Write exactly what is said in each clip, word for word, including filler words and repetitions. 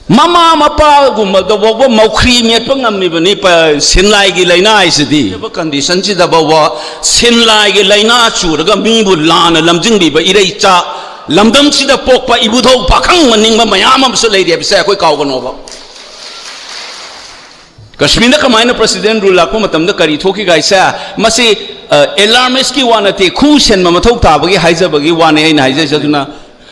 ꯃꯃꯥ ꯃꯄꯥꯒꯨꯝꯕꯗ ꯐꯥꯎꯕ ꯃꯧꯈ꯭ꯔꯤ ꯃꯦꯠꯄ ꯉꯝꯃꯤꯕꯅꯤ꯫ ꯄ-, ꯁꯤꯟꯂꯥꯏꯒꯤ ꯂꯥꯏꯅꯥ ꯍꯥꯏꯁꯤꯗꯤ꯫ ꯀꯟꯗꯤꯁꯟꯁꯤꯗ ꯐꯥꯎꯕ ꯁꯤꯟꯂꯥꯏꯒꯤ ꯂꯥꯏꯅꯥ ꯆꯨꯔꯒ ꯃꯤꯕꯨ ꯂꯥꯟꯅ ꯂꯝꯖꯤꯡꯂꯤꯕ ꯏꯔꯩꯆꯥ ꯂꯝꯗꯝꯁꯤꯗ ꯄꯣꯛꯄ ꯏꯕꯨꯙꯧ ꯄꯥꯈꯪ ꯃꯅꯤꯡꯕ ꯃꯌꯥꯝ ꯑꯃꯁꯨ ꯂꯩꯔꯤ ꯍꯥꯏꯕꯁꯦ ꯑꯩꯈꯣꯏ ꯀꯥꯎꯒꯅꯣꯕ꯫ ꯀꯥꯁꯃꯤꯔꯗ ꯀꯃꯥꯏꯅ president rule ꯂꯥꯛꯄ ꯃꯇꯝꯗ ꯀꯔꯤ ꯊꯣꯛꯈꯤꯒꯦ ꯍꯥꯏꯁꯦ? ꯃꯁꯤ, ꯑ, alarmistꯀꯤ ꯋꯥ ꯅꯠꯇꯦ, ꯈꯨ ꯁꯦꯟꯕ ꯃꯊꯧ ꯇꯥꯕꯒꯤ ꯍꯥꯏꯖꯕꯒꯤ ꯋꯥꯅꯤ ꯑꯩꯅ ꯍꯥꯏꯖꯔꯤꯁꯦ꯫ ꯑꯗꯨꯅ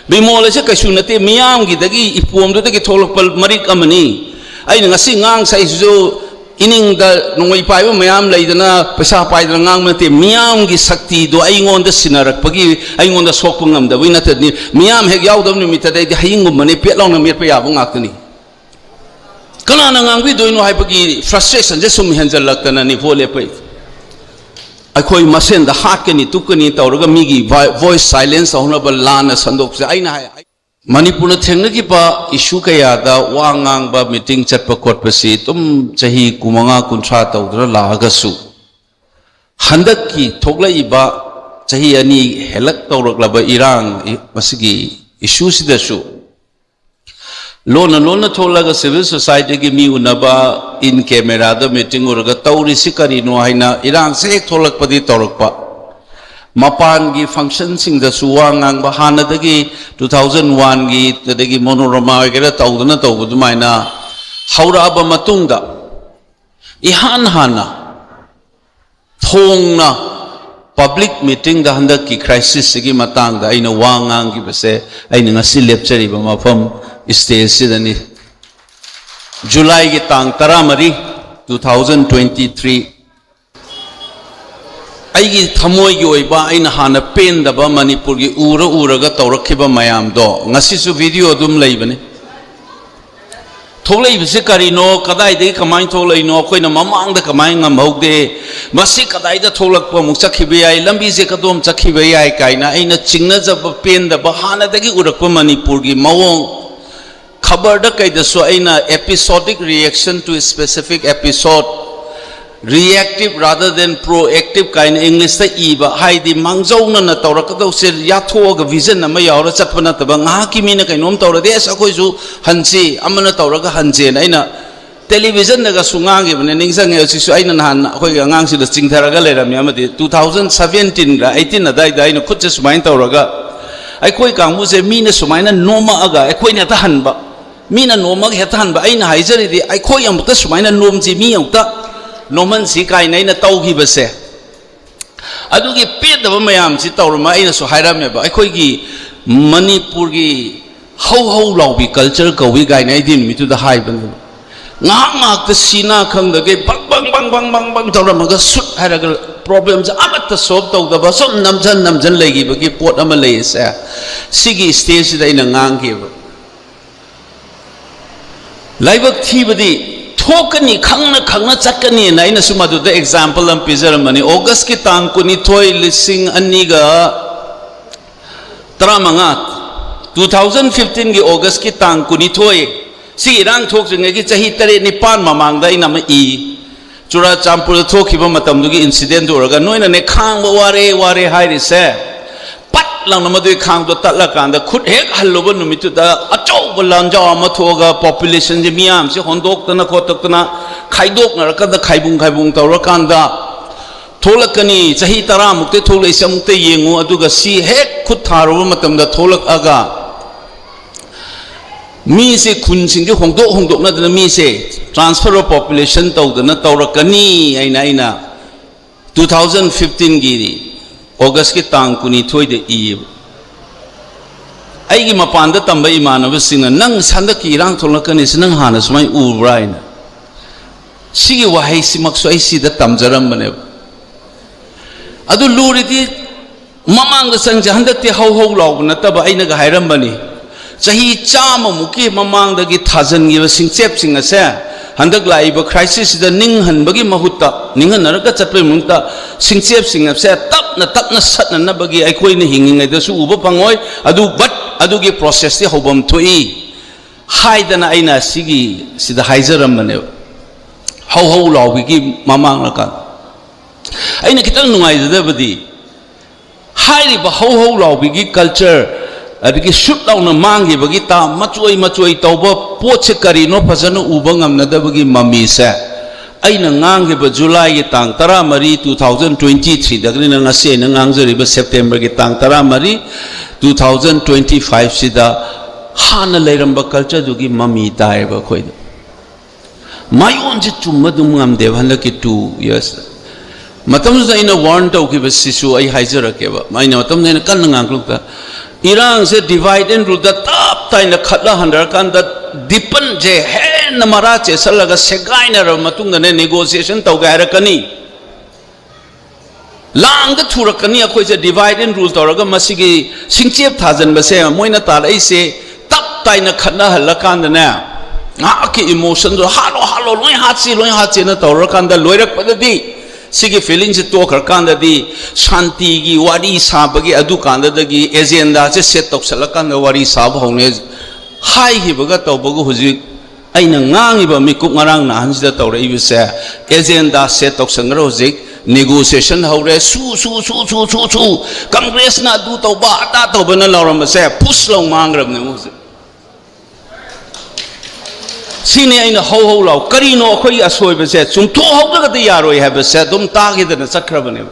ꯕꯤꯃꯣꯜ ꯑꯁꯦ ꯀꯩꯁꯨ ꯅꯠꯇꯦ, ꯃꯤꯌꯥꯝꯒꯤꯗꯒꯤ, ꯏꯄꯣꯝꯗꯨꯗꯒꯤ ꯊꯣꯛꯂꯛꯄ ꯃꯔꯤꯛ ꯑꯃꯅꯤ꯫ ꯑꯩꯅ ꯉꯁꯤ ꯉꯥꯡ ꯁꯛꯏꯁꯤꯁꯨ ꯏꯅꯤꯡꯗ ꯅꯣꯡꯃꯩ ꯄꯥꯏꯕ ꯃꯌꯥꯝ ꯂꯩꯗꯅ ꯄꯩꯁꯥ ꯄꯥꯏꯗꯅ ꯉꯥꯡꯕ ꯅꯠꯇꯦ, ꯃꯤꯌꯥꯝꯒꯤ ꯁꯛꯇꯤꯗꯣ ꯑꯩꯉꯣꯟꯗ ꯁꯤꯟꯅꯔꯛꯄꯒꯤ, ꯑꯩꯉꯣꯟꯗ ꯁꯣꯛꯄ ꯉꯝꯗꯕꯒꯤ ꯅꯠꯇꯗꯤ, ꯃꯤꯌꯥꯝ ꯍꯦꯛ ꯌꯥꯎꯗꯕ ꯅꯨꯃꯤꯠꯇꯗꯤ ꯑꯩꯗꯤ ꯍꯌꯤꯡꯒꯨꯝꯕꯅꯤ, ꯄꯦꯠ ꯂꯥꯎꯅ ꯃꯦꯠꯄ ꯌꯥꯕ ꯉꯥꯛꯇꯅꯤ꯫ ꯀꯅꯥꯅ ꯉꯥꯡꯕꯤꯗꯣꯏꯅꯣ ꯍꯥꯏꯕꯒꯤ frustrationꯁꯦ ꯁꯨꯝ ꯍꯦꯟꯖꯜꯂꯛꯇꯅꯅꯤ ꯚꯣꯠ ꯂꯦꯞꯄꯛꯏ꯫ ꯑꯩꯈꯣꯏ ꯃꯁꯦꯟꯗ ꯍꯥꯠꯀꯅꯤ ꯇꯨꯞꯀꯅꯤ ꯇꯧꯔꯒ ꯃꯤꯒꯤ ꯚ-, voice silence ꯇꯧꯅꯕ ꯂꯥꯟꯅ ꯁꯟꯗꯣꯛꯄꯁꯦ ꯑꯩꯅ ꯍꯥꯏ꯫ ꯃꯅꯤꯄꯨꯔꯅ ꯊꯦꯡꯅꯈꯤꯕ issue ꯀꯌꯥꯗ ꯋꯥ ꯉꯥꯡꯕ, meeting ꯆꯠꯄ ꯈꯣꯠꯄꯁꯤ ꯑꯗꯨꯝ ꯆꯍꯤ ꯀꯨꯟꯃꯉꯥ ꯀꯨꯟꯊ꯭ꯔꯥ ꯇꯧꯗꯨꯅ ꯂꯥꯛꯑꯒꯁꯨ, ꯍꯟꯗꯛꯀꯤ ꯊꯣꯛꯂꯛꯏꯕ ꯆꯍꯤ ꯑꯅꯤ ꯍꯦꯜꯂꯛ ꯇꯧꯔꯛꯂꯕ ꯏꯔꯥꯡ ꯃꯁꯤꯒꯤ issueꯁꯤꯗꯁꯨ ꯂꯣꯟꯅ ꯂꯣꯟꯅ ꯊꯣꯛꯂꯒ civil societyꯒꯤ ꯃꯤ ꯎꯅꯕ, in cameraꯗ meeting ꯎꯔꯒ ꯇꯧꯔꯤꯁꯤ ꯀꯔꯤꯅꯣ ꯍꯥꯏꯅ ꯏꯔꯥꯡꯁꯦ ꯍꯦꯛ ꯊꯣꯛꯂꯛꯄꯗꯤ ꯇꯧꯔꯛꯄ꯫ ꯃꯄꯥꯟꯒꯤ functionꯁꯤꯡꯗꯁꯨ ꯋꯥ ꯉꯥꯡꯕ, ꯍꯥꯟꯅꯗꯒꯤ two thousand oneꯒꯤ, ꯑꯗꯒꯤ ꯃꯣꯅꯣꯔꯃꯥ ꯑꯣꯏꯒꯦꯔꯥ ꯇꯧꯗꯅ ꯇꯧꯕ ꯑꯗꯨꯃꯥꯏꯅ ꯍꯧꯔꯛꯑꯕ ꯃꯇꯨꯡꯗ, ꯏꯍꯥꯟ ꯍꯥꯟꯅ ꯐꯣꯡꯅ public meetingꯗ ꯍꯟꯗꯛꯀꯤ crisisꯁꯤꯒꯤ ꯃꯇꯥꯡꯗ ꯑꯩꯅ ꯋꯥ ꯉꯥꯡꯈꯤꯕꯁꯦ ꯑꯩꯅ ꯉꯁꯤ ꯂꯦꯞꯆꯔꯤꯕ ꯃꯐꯝ stageꯁꯤꯗꯅꯤ꯫ Julyꯒꯤ ꯇꯥꯡ ꯇꯔꯥꯃꯔꯤ, two thousand twenty three, ꯑꯩꯒꯤ ꯊꯃꯣꯏꯒꯤ ꯑꯣꯏꯕ, ꯑꯩꯅ ꯍꯥꯟꯅ ꯄꯦꯟꯗꯕ ꯃꯅꯤꯄꯨꯔꯒꯤ ꯎꯔ ꯎꯔꯒ ꯇꯧꯔꯛꯈꯤꯕ ꯃꯌꯥꯝꯗꯣ ꯉꯁꯤꯁꯨ video ꯑꯗꯨꯝ ꯂꯩꯕꯅꯤ꯫ ꯊꯣꯛꯂꯛꯏꯕꯁꯤ ꯀꯔꯤꯅꯣ, ꯀꯗꯥꯏꯗꯒꯤ ꯀꯃꯥꯏꯅ ꯊꯣꯛꯂꯛꯏꯅꯣ, ꯑꯩꯈꯣꯏꯅ ꯃꯃꯥꯡꯗ ꯀꯃꯥꯏꯅ ꯉꯝꯍꯧꯗꯦ, ꯃꯁꯤ ꯀꯗꯥꯏꯗ ꯊꯣꯛꯂꯛꯄ ꯑꯃꯨꯛ ꯆꯠꯈꯤꯕ ꯌꯥꯏ, ꯂꯝꯕꯤꯁꯦ ꯀꯗꯣꯝ ꯆꯠꯈꯤꯕ ꯌꯥꯏ ꯀꯥꯏꯅ ꯑꯩꯅ ꯆꯤꯡꯅꯖꯕ, ꯄꯦꯟꯗꯕ, ꯍꯥꯟꯅꯗꯒꯤ ꯎꯔꯛꯄ ꯃꯅꯤꯄꯨꯔꯒꯤ ꯃꯑꯣꯡ, ꯈꯕꯔꯗ ꯀꯩꯗꯁꯨ ꯑꯩꯅ episodic reaction to specific episode, Reactive rather than proactive ꯀꯥꯏꯅ ꯏꯪꯂꯤꯁꯇ ꯏꯕ, ꯍꯥꯏꯗꯤ ꯃꯥꯡꯖꯧꯅꯅ ꯇꯧꯔꯛꯀꯗꯧꯁꯦ ꯌꯥꯊꯣꯛꯑꯒ vision ꯑꯃ ꯌꯥꯎꯔ ꯆꯠꯄ ꯅꯠꯇꯕ, ꯉꯥꯏꯍꯥꯛꯀꯤ ꯃꯤꯅ ꯀꯩꯅꯣꯝ ꯇꯧꯔꯗꯤ ꯑꯁ ꯑꯩꯈꯣꯏꯁꯨ ꯍꯟꯁꯤ, ꯑꯃꯅ ꯇꯧꯔꯒ ꯍꯟꯁꯦꯅ ꯑꯩꯅ ꯇꯦꯂꯤꯚꯤꯖꯟꯗꯒꯁꯨ ꯉꯥꯡꯈꯤꯕꯅꯦ, ꯅꯤꯡꯁꯤꯡꯉꯦ ꯍꯧꯖꯤꯛꯁꯨ꯫ ꯑꯩꯅ ꯅꯍꯥꯟ ꯑꯩꯈꯣꯏꯒꯤ ꯑꯉꯥꯡꯁꯤꯗ ꯆꯤꯡꯊꯔꯒ ꯂꯩꯔꯝꯃꯤ ꯑꯃꯗꯤ two thousand seventeen ꯔ eighteen ꯑꯗꯥꯏꯗ ꯑꯩꯅ ꯈꯨꯠꯁꯦ ꯁꯨꯃꯥꯏꯅ ꯇꯧꯔꯒ, ꯑꯩꯈꯣꯏ ꯀꯥꯡꯕꯨꯁꯦ ꯃꯤꯅ ꯁꯨꯃꯥꯏꯅ ꯅꯣꯝꯃꯛꯑꯒ ꯑꯩꯈꯣꯏꯅ ꯍꯦꯛꯇ ꯍꯟꯕ, ꯃꯤꯅ ꯅꯣꯝꯃꯒ ꯍꯦꯛꯇ ꯍꯟꯕ꯫ ꯑꯩꯅ ꯍꯥꯏꯖꯔꯤꯗꯤ ꯑꯩꯈꯣꯏ ꯑꯃꯨꯛꯇ ꯁꯨꯃꯥꯏꯅ ꯅꯣꯝꯁꯤ, ꯃꯤ ꯑꯃꯨꯛꯇ ꯅꯣꯝꯍꯟꯁꯤ ꯀꯥꯏꯅ ꯑꯩꯅ ꯇꯧꯈꯤꯕꯁꯦ꯫ ꯑꯗꯨꯒꯤ ꯄꯦꯟꯗꯕ ꯃꯌꯥꯝꯁꯤ ꯇꯧꯔꯝꯃ ꯑꯩꯅꯁꯨ ꯍꯥꯏꯔꯝꯃꯦꯕ, ꯑꯩꯈꯣꯏꯒꯤ ꯃꯅꯤꯄꯨꯔꯒꯤ ꯍꯧ ꯍꯧ ꯂꯥꯎꯕꯤ culture ꯀꯧꯏ ꯀꯥꯏꯅ ꯑꯩꯗꯤ ꯅꯨꯃꯤꯠꯇꯨꯗ ꯍꯥꯏꯕꯅꯦꯕ꯫ ꯉꯥꯏꯍꯥꯛ ꯉꯥꯏꯍꯥꯛꯇ ꯁꯤ ꯅꯥ ꯈꯪꯗꯒꯩ ꯕꯪ ꯕꯪ ꯕꯪ ꯕꯪ ꯕꯪ ꯕꯪ ꯇꯧꯔꯝꯃꯒ ꯁꯨꯠ ꯍꯥꯏꯔꯒ problemꯁꯦ ꯑꯃꯠꯇ solve ꯇꯧꯗꯕ, ꯁꯨꯝ ꯅꯝꯖꯟ ꯅꯝꯖꯟ ꯂꯩꯈꯤꯕꯒꯤ ꯄꯣꯠ ꯑꯃ ꯂꯩꯔꯤꯁꯦ꯫ ꯁꯤꯒꯤ stageꯁꯤꯗ ꯑꯩꯅ ꯉꯥꯡꯈꯤꯕ꯫ ꯂꯥꯏꯕꯛ ꯊꯤꯕꯗꯤ ꯊꯣꯛꯀꯅꯤ, ꯈꯪꯅ ꯈꯪꯅ ꯆꯠꯀꯅꯤꯅ ꯑꯩꯅꯁꯨ ꯃꯗꯨꯗ example ꯑꯃ ꯄꯤꯖꯔꯝꯕꯅꯤ꯫ Augustꯀꯤ ꯇꯥꯡ ꯀꯨꯟꯅꯤꯊꯣꯏ, ꯂꯤꯁꯤꯡ ꯑꯅꯤꯒ ꯇꯔꯥꯃꯉꯥ, two thousand fifteenꯒꯤ Augustꯀꯤ ꯇꯥꯡ ꯀꯨꯟꯅꯤꯊꯣꯏ, ꯁꯤ ꯏꯔꯥꯡ ꯊꯣꯛꯇ꯭ꯔꯤꯉꯩꯒꯤ ꯆꯍꯤ ꯇꯔꯦꯠ ꯅꯤꯄꯥꯟ ꯃꯃꯥꯡꯗ ꯑꯩꯅ ꯑꯃ ꯏ꯫ ꯆꯨꯔꯥꯆꯥꯟꯄꯨꯔꯗ ꯊꯣꯛꯈꯤꯕ ꯃꯇꯝꯗꯨꯒꯤ incidentꯗꯨ ꯎꯔꯒ, ꯅꯣꯏꯅꯅꯦ ꯈꯥꯡꯕ ꯋꯥꯔꯦ, ꯋꯥꯔꯦ ꯍꯥꯏꯔꯤꯁꯦ, ꯄꯠ ꯂꯥꯎꯅ ꯃꯗꯨꯒꯤ ꯈꯥꯡꯗꯣ ꯇꯠꯂꯀꯥꯟꯗ ꯈꯨꯠ ꯍꯦꯛ ꯍꯜꯂꯨꯕ ꯅꯨꯃꯤꯠꯇꯨꯗ ꯑꯆꯧꯕ ꯂꯥꯟꯖꯥꯎ ꯑꯃ ꯊꯣꯛꯑꯒ populationꯁꯦ, ꯃꯤꯌꯥꯝꯁꯦ ꯍꯣꯟꯗꯣꯛꯇꯅ ꯈꯣꯠꯇꯣꯛꯇꯅ ꯈꯥꯏꯗꯣꯛꯅꯔꯀꯥꯟꯗ ꯈꯥꯏꯕꯨꯡ ꯈꯥꯏꯕꯨꯡ ꯇꯧꯔꯀꯥꯟꯗ ꯊꯣꯛꯂꯛꯀꯅꯤ꯫ ꯆꯍꯤ ꯇꯔꯥꯃꯨꯛꯇ ꯊꯣꯛꯂꯛꯏꯁꯦ ꯑꯃꯨꯛꯇ ꯌꯦꯡꯉꯨ꯫ ꯑꯗꯨꯒ ꯁꯤ ꯍꯦꯛ ꯈꯨꯠ ꯊꯥꯔꯨꯕ ꯃꯇꯝꯗ ꯊꯣꯛꯂꯛꯑꯒ ꯃꯤꯁꯦ, ꯈꯨꯟꯁꯤꯡꯁꯦ ꯍꯣꯡꯗꯣꯛ ꯍꯣꯡꯗꯣꯛꯅꯗꯅ ꯃꯤꯁꯦ transfer of population ꯇꯧꯗꯅ ꯇꯧꯔꯛꯀꯅꯤ ꯍꯥꯏꯅ ꯑꯩꯅ two thousand fifteenꯒꯤ Augustꯀꯤ ꯇꯥꯡ ꯀꯨꯟꯅꯤꯊꯣꯏꯗ ꯏꯌꯦꯕ꯫ ꯑꯩꯒꯤ ꯃꯄꯥꯟꯗ ꯇꯝꯕ ꯏꯃꯥꯟꯅꯕꯁꯤꯡꯅ, "ꯅꯪ ꯍꯟꯗꯛꯀꯤ ꯏꯔꯥꯡ ꯊꯣꯛꯂꯛꯀꯅꯤꯁꯤ ꯅꯪ ꯍꯥꯟꯅ ꯁꯨꯃꯥꯏꯅ ꯎꯕ꯭ꯔꯥ?" ꯍꯥꯏꯅ꯫ ꯁꯤꯒꯤ ꯋꯥꯍꯩꯁꯤꯃꯛꯁꯨ ꯑꯩ ꯁꯤꯗ ꯇꯝꯖꯔꯝꯕꯅꯦꯕ꯫ ꯑꯗꯨ ꯂꯨꯔꯤꯗꯤ ꯃꯃꯥꯡꯗ ꯆꯪꯁꯦ, ꯍꯟꯗꯛꯇꯤ ꯍꯧ ꯍꯧ ꯂꯥꯎꯕ ꯅꯠꯇꯕ, ꯑꯩꯅꯒ ꯍꯥꯏꯔꯝꯕꯅꯤ꯫ ꯆꯍꯤ ꯆꯥꯝꯃꯃꯨꯛꯀꯤ ꯃꯃꯥꯡꯗꯒꯤ ꯊꯥꯖꯤꯟꯈꯤꯕ ꯁꯤꯡꯆꯦꯞꯁꯤꯡ ꯑꯁꯦ ꯍꯟꯗꯛ ꯂꯥꯛꯏꯕ crisisꯁꯤꯗ ꯅꯤꯡꯍꯟꯕꯒꯤ ꯃꯍꯨꯠꯇ, ꯅꯤꯡꯍꯟꯅꯔꯒ ꯆꯠꯄꯒꯤ ꯃꯍꯨꯠꯇ, ꯁꯤꯡꯆꯦꯞꯁꯤꯡ ꯑꯁꯦ ꯇꯞꯅ ꯇꯞꯅ ꯁꯠꯅꯅꯕꯒꯤ ꯑꯩꯈꯣꯏꯅ ꯍꯤꯡꯉꯤꯉꯩꯗꯁꯨ ꯎꯕ ꯐꯪꯉꯣꯏ꯫ ꯑꯗꯨ, but ꯑꯗꯨꯒꯤ processꯇꯤ ꯍꯧꯐꯝ ꯊꯣꯛꯏ ꯍꯥꯏꯗꯅ ꯑꯩꯅ ꯁꯤꯒꯤ, ꯁꯤꯗ ꯍꯥꯏꯖꯔꯝꯕꯅꯦꯕ꯫ ꯍꯧ ꯍꯧ ꯂꯥꯎꯕꯤꯒꯤ ꯃꯃꯥꯡꯂꯀꯥꯟ꯫ ꯑꯩꯅ ꯈꯤꯇꯪ ꯅꯨꯡꯉꯥꯏꯖꯗꯕꯗꯤ, ꯍꯥꯏꯔꯤꯕ ꯍꯧ ꯍꯧ ꯂꯥꯎꯕꯤꯒꯤ ꯀꯜꯆꯔ, ꯑꯗꯒꯤ ꯁꯨꯠ ꯂꯥꯎꯅ ꯃꯥꯡꯈꯤꯕꯒꯤ ꯇꯥ ꯃꯆꯣꯏ ꯃꯆꯣꯏ ꯇꯧꯕ ꯄꯣꯠꯁꯦ ꯀꯔꯤꯅꯣ ꯐꯖꯅ ꯎꯕ ꯉꯝꯅꯗꯕꯒꯤ ꯃꯃꯤꯁꯦ, ꯑꯩꯅ ꯉꯥꯡꯈꯤꯕ ꯖꯨꯂꯥꯏꯒꯤ ꯇꯥꯡ ꯇꯔꯥꯃꯔꯤ, two thousand twenty three ꯗꯒꯤꯅ ꯉꯁꯤ ꯑꯩꯅ ꯉꯥꯡꯖꯔꯤꯕ ꯁꯦꯞꯇꯦꯝꯕꯔꯒꯤ ꯇꯥꯡ ꯇꯔꯥꯃꯔꯤ, two thousand twenty five ꯁꯤꯗ ꯍꯥꯟꯅ ꯂꯩꯔꯝꯕ ꯀꯜꯆꯔꯗꯨꯒꯤ ꯃꯃꯤ ꯇꯥꯏꯌꯦꯕ ꯑꯩꯈꯣꯏꯗ꯫ ꯃꯌꯣꯟꯁꯦ ꯆꯨꯝꯕ ꯑꯗꯨꯝ ꯉꯝꯗꯦꯕ ꯍꯟꯗꯛꯀꯤ two years꯫ ꯃꯇꯝꯗꯨꯗ ꯑꯩꯅ ꯋꯥꯔꯟ ꯇꯧꯈꯤꯕꯁꯤꯁꯨ ꯑꯩ ꯍꯥꯏꯖꯔꯛꯀꯦꯕ꯫ ꯑꯩꯅ ꯃꯇꯝꯗꯨꯗ ꯑꯩꯅ ꯀꯟꯅ ꯉꯥꯡꯂꯛꯇ, ꯏꯔꯥꯡꯁꯦ divide and ruleꯗ ꯇꯞ ꯇꯥꯏꯅ ꯈꯠꯂ ꯍꯟꯊꯔꯀꯥꯟꯗ ꯗꯤꯄꯟꯁꯦ ꯍꯦꯟꯅ ꯃꯔꯥ ꯆꯦꯠꯁꯜꯂꯒ ꯁꯦꯒꯥꯏꯅꯔꯕ ꯃꯇꯨꯡꯗꯅꯦ negotiation ꯇꯧꯒꯦ ꯍꯥꯏꯔꯛꯀꯅꯤ꯫ ꯂꯥꯡꯗ ꯊꯨꯔꯛꯀꯅꯤ꯫ ꯑꯩꯈꯣꯏꯁꯦ divide and rule ꯇꯧꯔꯒ ꯃꯁꯤꯒꯤ ꯁꯤꯡꯆꯦꯞ ꯊꯥꯖꯤꯟꯕꯁꯦ ꯃꯣꯏꯅ ꯇꯥꯜꯂꯛꯏꯁꯦ ꯇꯞ ꯇꯥꯏꯅ ꯈꯠꯅꯍꯜꯂꯀꯥꯟꯗꯅꯦ, ꯉꯥꯏꯍꯥꯛꯀꯤ emotionꯗꯣ ꯍꯥꯠꯂꯣ, ꯍꯥꯠꯂꯣ, ꯂꯣꯏ ꯍꯥꯠꯁꯤ, ꯂꯣꯏ ꯍꯥꯠꯁꯤꯅ ꯇꯧꯔꯀꯥꯟꯗ ꯂꯣꯏꯔꯛꯄꯗꯗꯤ ꯁꯤꯒꯤ feelingꯁꯦ ꯇꯣꯛꯈ꯭ꯔꯀꯥꯟꯗꯗꯤ ꯁꯥꯟꯇꯤꯒꯤ ꯋꯥꯔꯤ ꯁꯥꯕꯒꯤ ꯑꯗꯨꯀꯥꯟꯗꯗꯒꯤ agendaꯁꯦ set ꯇꯧꯁꯜꯂꯀꯥꯟꯗ ꯋꯥꯔꯤ ꯁꯥꯕ ꯍꯧꯅꯩ꯫ ꯍꯥꯏꯈꯤꯕꯒ ꯇꯧꯕꯒ ꯍꯧꯖꯤꯛ ꯑꯩꯅ ꯉꯥꯡꯉꯤꯕ ꯃꯤꯀꯨꯞ ꯉꯔꯥꯡ ꯅꯍꯥꯟꯁꯤꯗ ꯇꯧꯔꯛꯏꯕꯁꯦ, agenda set ꯇꯧꯁꯟꯈ꯭ꯔꯦ꯫ ꯍꯧꯖꯤꯛ negotiation ꯍꯧꯔꯦ꯫ ꯁꯨ, ꯁꯨ, ꯁꯨ, ꯁꯨ, ꯁꯨ, ꯁꯨ, ꯀꯪꯒ꯭ꯔꯦꯁꯅ ꯑꯗꯨ ꯇꯧꯕ, ꯑꯗꯥ ꯇꯧꯕꯅ ꯂꯥꯎꯔꯝꯕꯁꯦ ꯄꯨꯁ ꯂꯧ ꯃꯥꯡꯈ꯭ꯔꯕꯅꯦ ꯍꯧꯖꯤꯛ꯫ ꯁꯤꯅꯤ ꯑꯩꯅ ꯍꯧ ꯍꯧ ꯂꯥꯎ, ꯀꯔꯤꯅꯣ ꯑꯩꯈꯣꯏꯒꯤ ꯑꯁꯣꯏꯕꯁꯦ? ꯆꯨꯝꯊꯣꯛꯍꯧꯗ꯭ꯔꯒꯗꯤ ꯌꯥꯔꯣꯏ ꯍꯥꯏꯕꯁꯦ ꯑꯗꯨꯝ ꯇꯥꯈꯤꯗꯅ ꯆꯠꯈ꯭ꯔꯕꯅꯦꯕ꯫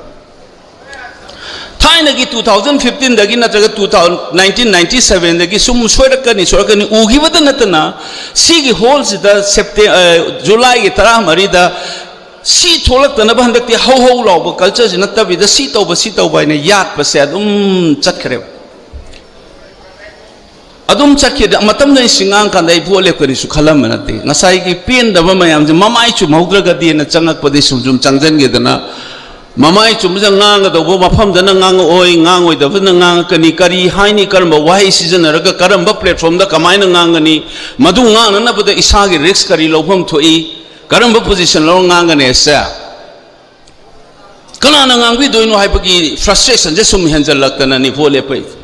ꯊꯥꯏꯅꯒꯤ two thousand fifteenꯗꯒꯤ ꯅꯠꯇ꯭ꯔꯒ two thousand, nineteen ninety sevenꯗꯒꯤ ꯁꯨꯝ ꯁꯣꯏꯔꯛꯀꯅꯤ, ꯁꯣꯏꯔꯛꯀꯅꯤ ꯎꯈꯤꯕꯗ ꯅꯠꯇꯅ, ꯁꯤꯒꯤ hallꯁꯤꯗ ꯁꯦꯞꯇꯦ-, ꯑ, ꯖꯨꯂꯥꯏꯒꯤ ꯇꯔꯥꯃꯔꯤꯗ ꯁꯤ ꯊꯣꯛꯂꯛꯇꯅꯕ ꯍꯟꯗꯛꯇꯤ ꯍꯧ ꯍꯧ ꯂꯥꯎꯕ cultureꯁꯤ ꯅꯠꯇꯕꯤꯗ ꯁꯤ ꯇꯧꯕ, ꯁꯤ ꯇꯧꯕ ꯍꯥꯏꯅ ꯌꯥꯠꯄꯁꯦ ꯑꯗꯨꯝ ꯆꯠꯈ꯭ꯔꯦꯕ꯫ ꯑꯗꯨꯝ ꯆꯠꯈꯤꯗ, ꯃꯇꯝꯗ ꯑꯩ ꯁꯤ ꯉꯥꯡꯀꯥꯟꯗ ꯑꯩ ꯚꯣꯠ ꯂꯦꯞꯀꯅꯤꯁꯨ ꯈꯜꯂꯝꯕ ꯅꯠꯇꯦ꯫ ꯉꯁꯥꯏꯒꯤ ꯄꯦꯟꯗꯕ ꯃꯌꯥꯝꯁꯦ ꯃꯃꯥꯏ ꯆꯨꯝꯍꯧꯗ꯭ꯔꯒꯗꯤꯅ ꯆꯪꯉꯛꯄꯗꯤ ꯁꯨꯝ ꯁꯨꯝ ꯆꯪꯁꯤꯟꯈꯤꯗꯅ, ꯃꯃꯥꯏ ꯆꯨꯝꯕꯁꯦ ꯉꯥꯡꯒꯗꯧꯕ ꯃꯐꯝꯗꯅ ꯉꯥꯡꯉꯛꯑꯣꯏ, ꯉꯥꯡꯉꯣꯏꯗꯕꯅ ꯉꯥꯡꯉꯛꯀꯅꯤ, ꯀꯔꯤ ꯍꯥꯏꯅꯤ, ꯀꯔꯝꯕ ꯋꯥꯍꯩ ꯁꯤꯖꯤꯟꯅꯔꯒ, ꯀꯔꯝꯕ platformꯗ ꯀꯃꯥꯏꯅ ꯉꯥꯡꯒꯅꯤ, ꯃꯗꯨ ꯉꯥꯡꯅꯅꯕꯗ ꯏꯁꯥꯒꯤ risk ꯀꯔꯤ ꯂꯧꯐꯝ ꯊꯣꯛꯏ, ꯀꯔꯝꯕ position ꯂꯧꯔ ꯉꯥꯡꯒꯅꯤ ꯍꯥꯏꯁꯦ꯫ ꯀꯅꯥꯅ ꯉꯥꯡꯕꯤꯗꯣꯏꯅꯣ ꯍꯥꯏꯕꯒꯤ frustrationꯁꯦ ꯁꯨꯝ ꯍꯦꯟꯖꯜꯂꯛꯇꯅꯅꯤ ꯚꯣꯠ ꯂꯦꯞꯄꯛꯏ꯫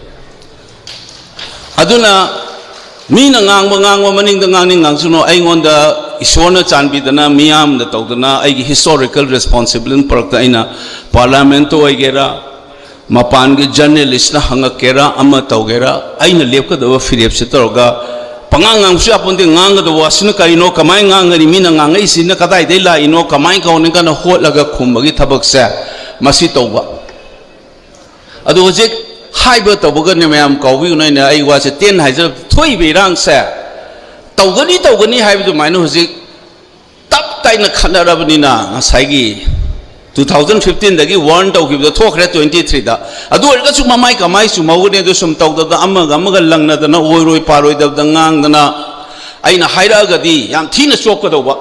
ꯑꯗꯨꯅ ꯃꯤꯅ ꯉꯥꯡꯕ ꯉꯥꯡꯕ ꯃꯅꯤꯡꯗ ꯉꯥꯡꯅꯤꯡ ꯉꯥꯡꯁꯅꯨ, ꯑꯩꯉꯣꯟꯗ ꯏꯁꯣꯔꯅ ꯆꯥꯟꯕꯤꯗꯅ ꯃꯤꯌꯥꯝꯗ ꯇꯧꯗꯅ ꯑꯩꯒꯤ historical responsibility ꯄꯨꯔꯛꯇ ꯑꯩꯅ parliament ꯑꯣꯏꯒꯦꯔꯥ, ꯃꯄꯥꯟꯒꯤ journalist ꯅ ꯍꯪꯉꯛꯀꯦꯔꯥ, ꯑꯃ ꯇꯧꯒꯦꯔꯥ, ꯑꯩꯅ ꯂꯦꯞꯀꯗꯕ ꯐꯤꯔꯦꯞꯁꯦ ꯇꯧꯔꯒ ꯄꯉꯥꯡ ꯉꯥꯡꯕꯁꯨ ꯌꯥꯄꯣꯟꯇꯦ꯫ ꯉꯥꯡꯒꯗꯕ ꯋꯥꯁꯤꯅ ꯀꯔꯤꯅꯣ, ꯀꯃꯥꯏꯅ ꯉꯥꯡꯒꯅꯤ, ꯃꯤꯅ ꯉꯥꯡꯉꯛꯏꯁꯤꯅ ꯀꯗꯥꯏꯗꯒꯤ ꯂꯥꯛꯏꯅꯣ, ꯀꯃꯥꯏꯅ ꯀꯧꯅꯤ ꯀꯥꯏꯅ ꯍꯣꯠꯂꯒ ꯈꯨꯝꯕꯒꯤ ꯊꯕꯛꯁꯦ ꯃꯁꯤ ꯇꯧꯕ꯫ ꯑꯗꯨ ꯍꯧꯖꯤꯛ ꯍꯥꯏꯕ ꯇꯧꯕꯒꯅꯦ ꯃꯌꯥꯝ ꯀꯥꯎꯕꯤꯒꯅꯨ, ꯑꯩꯅ ꯑꯩ ꯋꯥꯁꯦ ꯇꯦꯟꯅ ꯍꯥꯏꯖꯔꯕ꯫ ꯊꯣꯛꯏꯕ ꯏꯔꯥꯡꯁꯦ ꯇꯧꯒꯅꯤ ꯇꯧꯒꯅꯤ ꯍꯥꯏꯕ ꯑꯗꯨꯃꯥꯏꯅ ꯍꯧꯖꯤꯛ ꯇꯞ ꯇꯥꯏꯅ ꯈꯠꯅꯔꯕꯅꯤꯅ ꯉꯁꯥꯏꯒꯤ two thousand fifteen ꯗꯒꯤ warn ꯇꯧꯈꯤꯕꯗꯣ ꯊꯣꯛꯈ꯭ꯔꯦ twenty three ꯗ꯫ ꯑꯗꯨ ꯑꯣꯏꯔꯒꯁꯨ ꯃꯃꯥꯏ ꯀꯃꯥꯏ ꯆꯨꯝꯍꯧꯒꯅꯤ? ꯑꯗꯨ ꯁꯨꯝ ꯇꯧꯗꯅ ꯑꯃꯒ ꯑꯃꯒ ꯂꯪꯅꯗꯅ ꯑꯣꯏꯔꯣꯏ ꯄꯥꯔꯣꯏꯗꯕꯗ ꯉꯥꯡꯗꯅ ꯑꯩꯅ ꯍꯥꯏꯔꯛꯑꯒꯗꯤ ꯌꯥꯝ ꯊꯤꯅ ꯆꯣꯞꯀꯗꯧꯕ꯫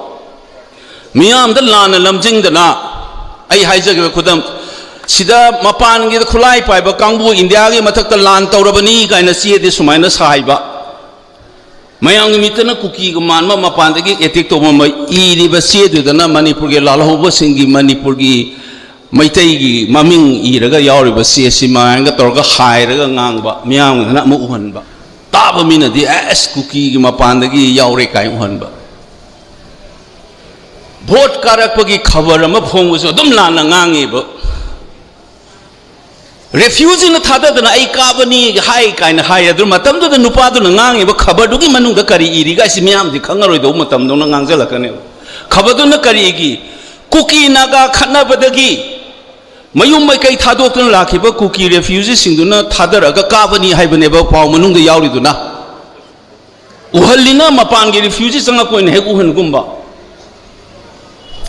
ꯃꯤꯌꯥꯝꯗ ꯂꯥꯟꯅ ꯂꯝꯖꯤꯡꯗꯅ ꯑꯩ ꯍꯥꯏꯖꯒꯦ ꯈꯨꯗꯝ ꯁꯤꯗ ꯃꯄꯥꯟꯒꯤꯗ ꯈꯨꯠꯂꯥꯏ ꯄꯥꯏꯕ ꯀꯥꯡꯕꯨ ꯏꯟꯗꯤꯌꯥꯒꯤ ꯃꯊꯛꯇ ꯂꯥꯟ ꯇꯧꯔꯕꯅꯤ ꯀꯥꯏꯅ ꯆꯦꯗꯤ ꯁꯨꯃꯥꯏꯅ ꯁꯥꯏꯕ꯫ ꯃꯌꯥꯝꯒꯤ ꯃꯤꯠꯇꯅ ꯀꯨꯀꯤꯒ ꯃꯥꯟꯕ ꯃꯄꯥꯟꯗꯒꯤ attack ꯇꯧꯕ ꯑꯃ ꯏꯔꯤꯕ ꯆꯦꯗꯨꯗꯅ ꯃꯅꯤꯄꯨꯔꯒꯤ ꯂꯥꯜꯍꯧꯕꯁꯤꯡꯒꯤ, ꯃꯅꯤꯄꯨꯔꯒꯤ ꯃꯩꯇꯩꯒꯤ ꯃꯃꯤꯡ ꯏꯔꯒ ꯌꯥꯎꯔꯤꯕ ꯆꯦ ꯑꯁꯤ ꯃꯌꯥꯝꯒ ꯇꯧꯔꯒ ꯍꯥꯏꯔꯒ ꯉꯥꯡꯕ, ꯃꯤꯌꯥꯝꯒꯤꯗꯅ ꯑꯃꯨꯛ ꯎꯍꯟꯕ꯫ ꯇꯥꯕ ꯃꯤꯅꯗꯤ ꯑꯁ ꯀꯨꯀꯤꯒꯤ ꯃꯄꯥꯟꯗꯒꯤ ꯌꯥꯎꯔꯦ ꯀꯥꯏ ꯎꯍꯟꯕ꯫ ꯚꯣꯠ ꯀꯥꯔꯛꯄꯒꯤ ꯈꯕꯔ ꯑꯃ ꯐꯣꯡꯕꯁꯨ ꯑꯗꯨꯝ ꯂꯥꯟꯅ ꯉꯥꯡꯉꯦꯕ꯫ Refugee ꯅ ꯊꯥꯗꯗꯅ ꯑꯩ ꯀꯥꯕꯅꯤ ꯍꯥꯏ ꯀꯥꯏꯅ ꯍꯥꯏ꯫ ꯑꯗꯨ ꯃꯇꯝꯗꯨꯗ ꯅꯨꯄꯥꯗꯨꯅ ꯉꯥꯡꯉꯤꯕ ꯈꯕꯔꯗꯨꯒꯤ ꯃꯅꯨꯡꯗ ꯀꯔꯤ ꯏꯔꯤꯒ ꯍꯥꯏꯁꯤ ꯃꯤꯌꯥꯝꯗꯤ ꯈꯪꯉꯔꯣꯏꯗꯧꯕ ꯃꯇꯝꯗꯧꯅ ꯉꯥꯡꯁꯤꯜꯂꯛꯀꯅꯦꯕ꯫ ꯈꯕꯔꯗꯨꯅ ꯀꯔꯤꯒꯤ? ꯀꯨꯀꯤ ꯅꯥꯒꯥ ꯈꯠꯅꯕꯗꯒꯤ ꯃꯌꯨꯝ ꯃꯩꯀꯩ ꯊꯥꯗꯣꯛꯇꯨꯅ ꯂꯥꯛꯈꯤꯕ ꯀꯨꯀꯤ refugee ꯁꯤꯡꯗꯨꯅ ꯊꯥꯗꯔꯛꯑꯒ ꯀꯥꯕꯅꯤ ꯍꯥꯏꯕꯅꯦꯕ ꯄꯥꯎ ꯃꯅꯨꯡꯗ ꯌꯥꯎꯔꯤꯗꯨꯅ꯫ ꯎꯍꯜꯂꯤꯅ ꯃꯄꯥꯟꯒꯤ refugee ꯆꯪꯉꯛꯄ ꯑꯣꯏꯅ ꯍꯦꯛ ꯎꯍꯟꯒꯨꯝꯕ꯫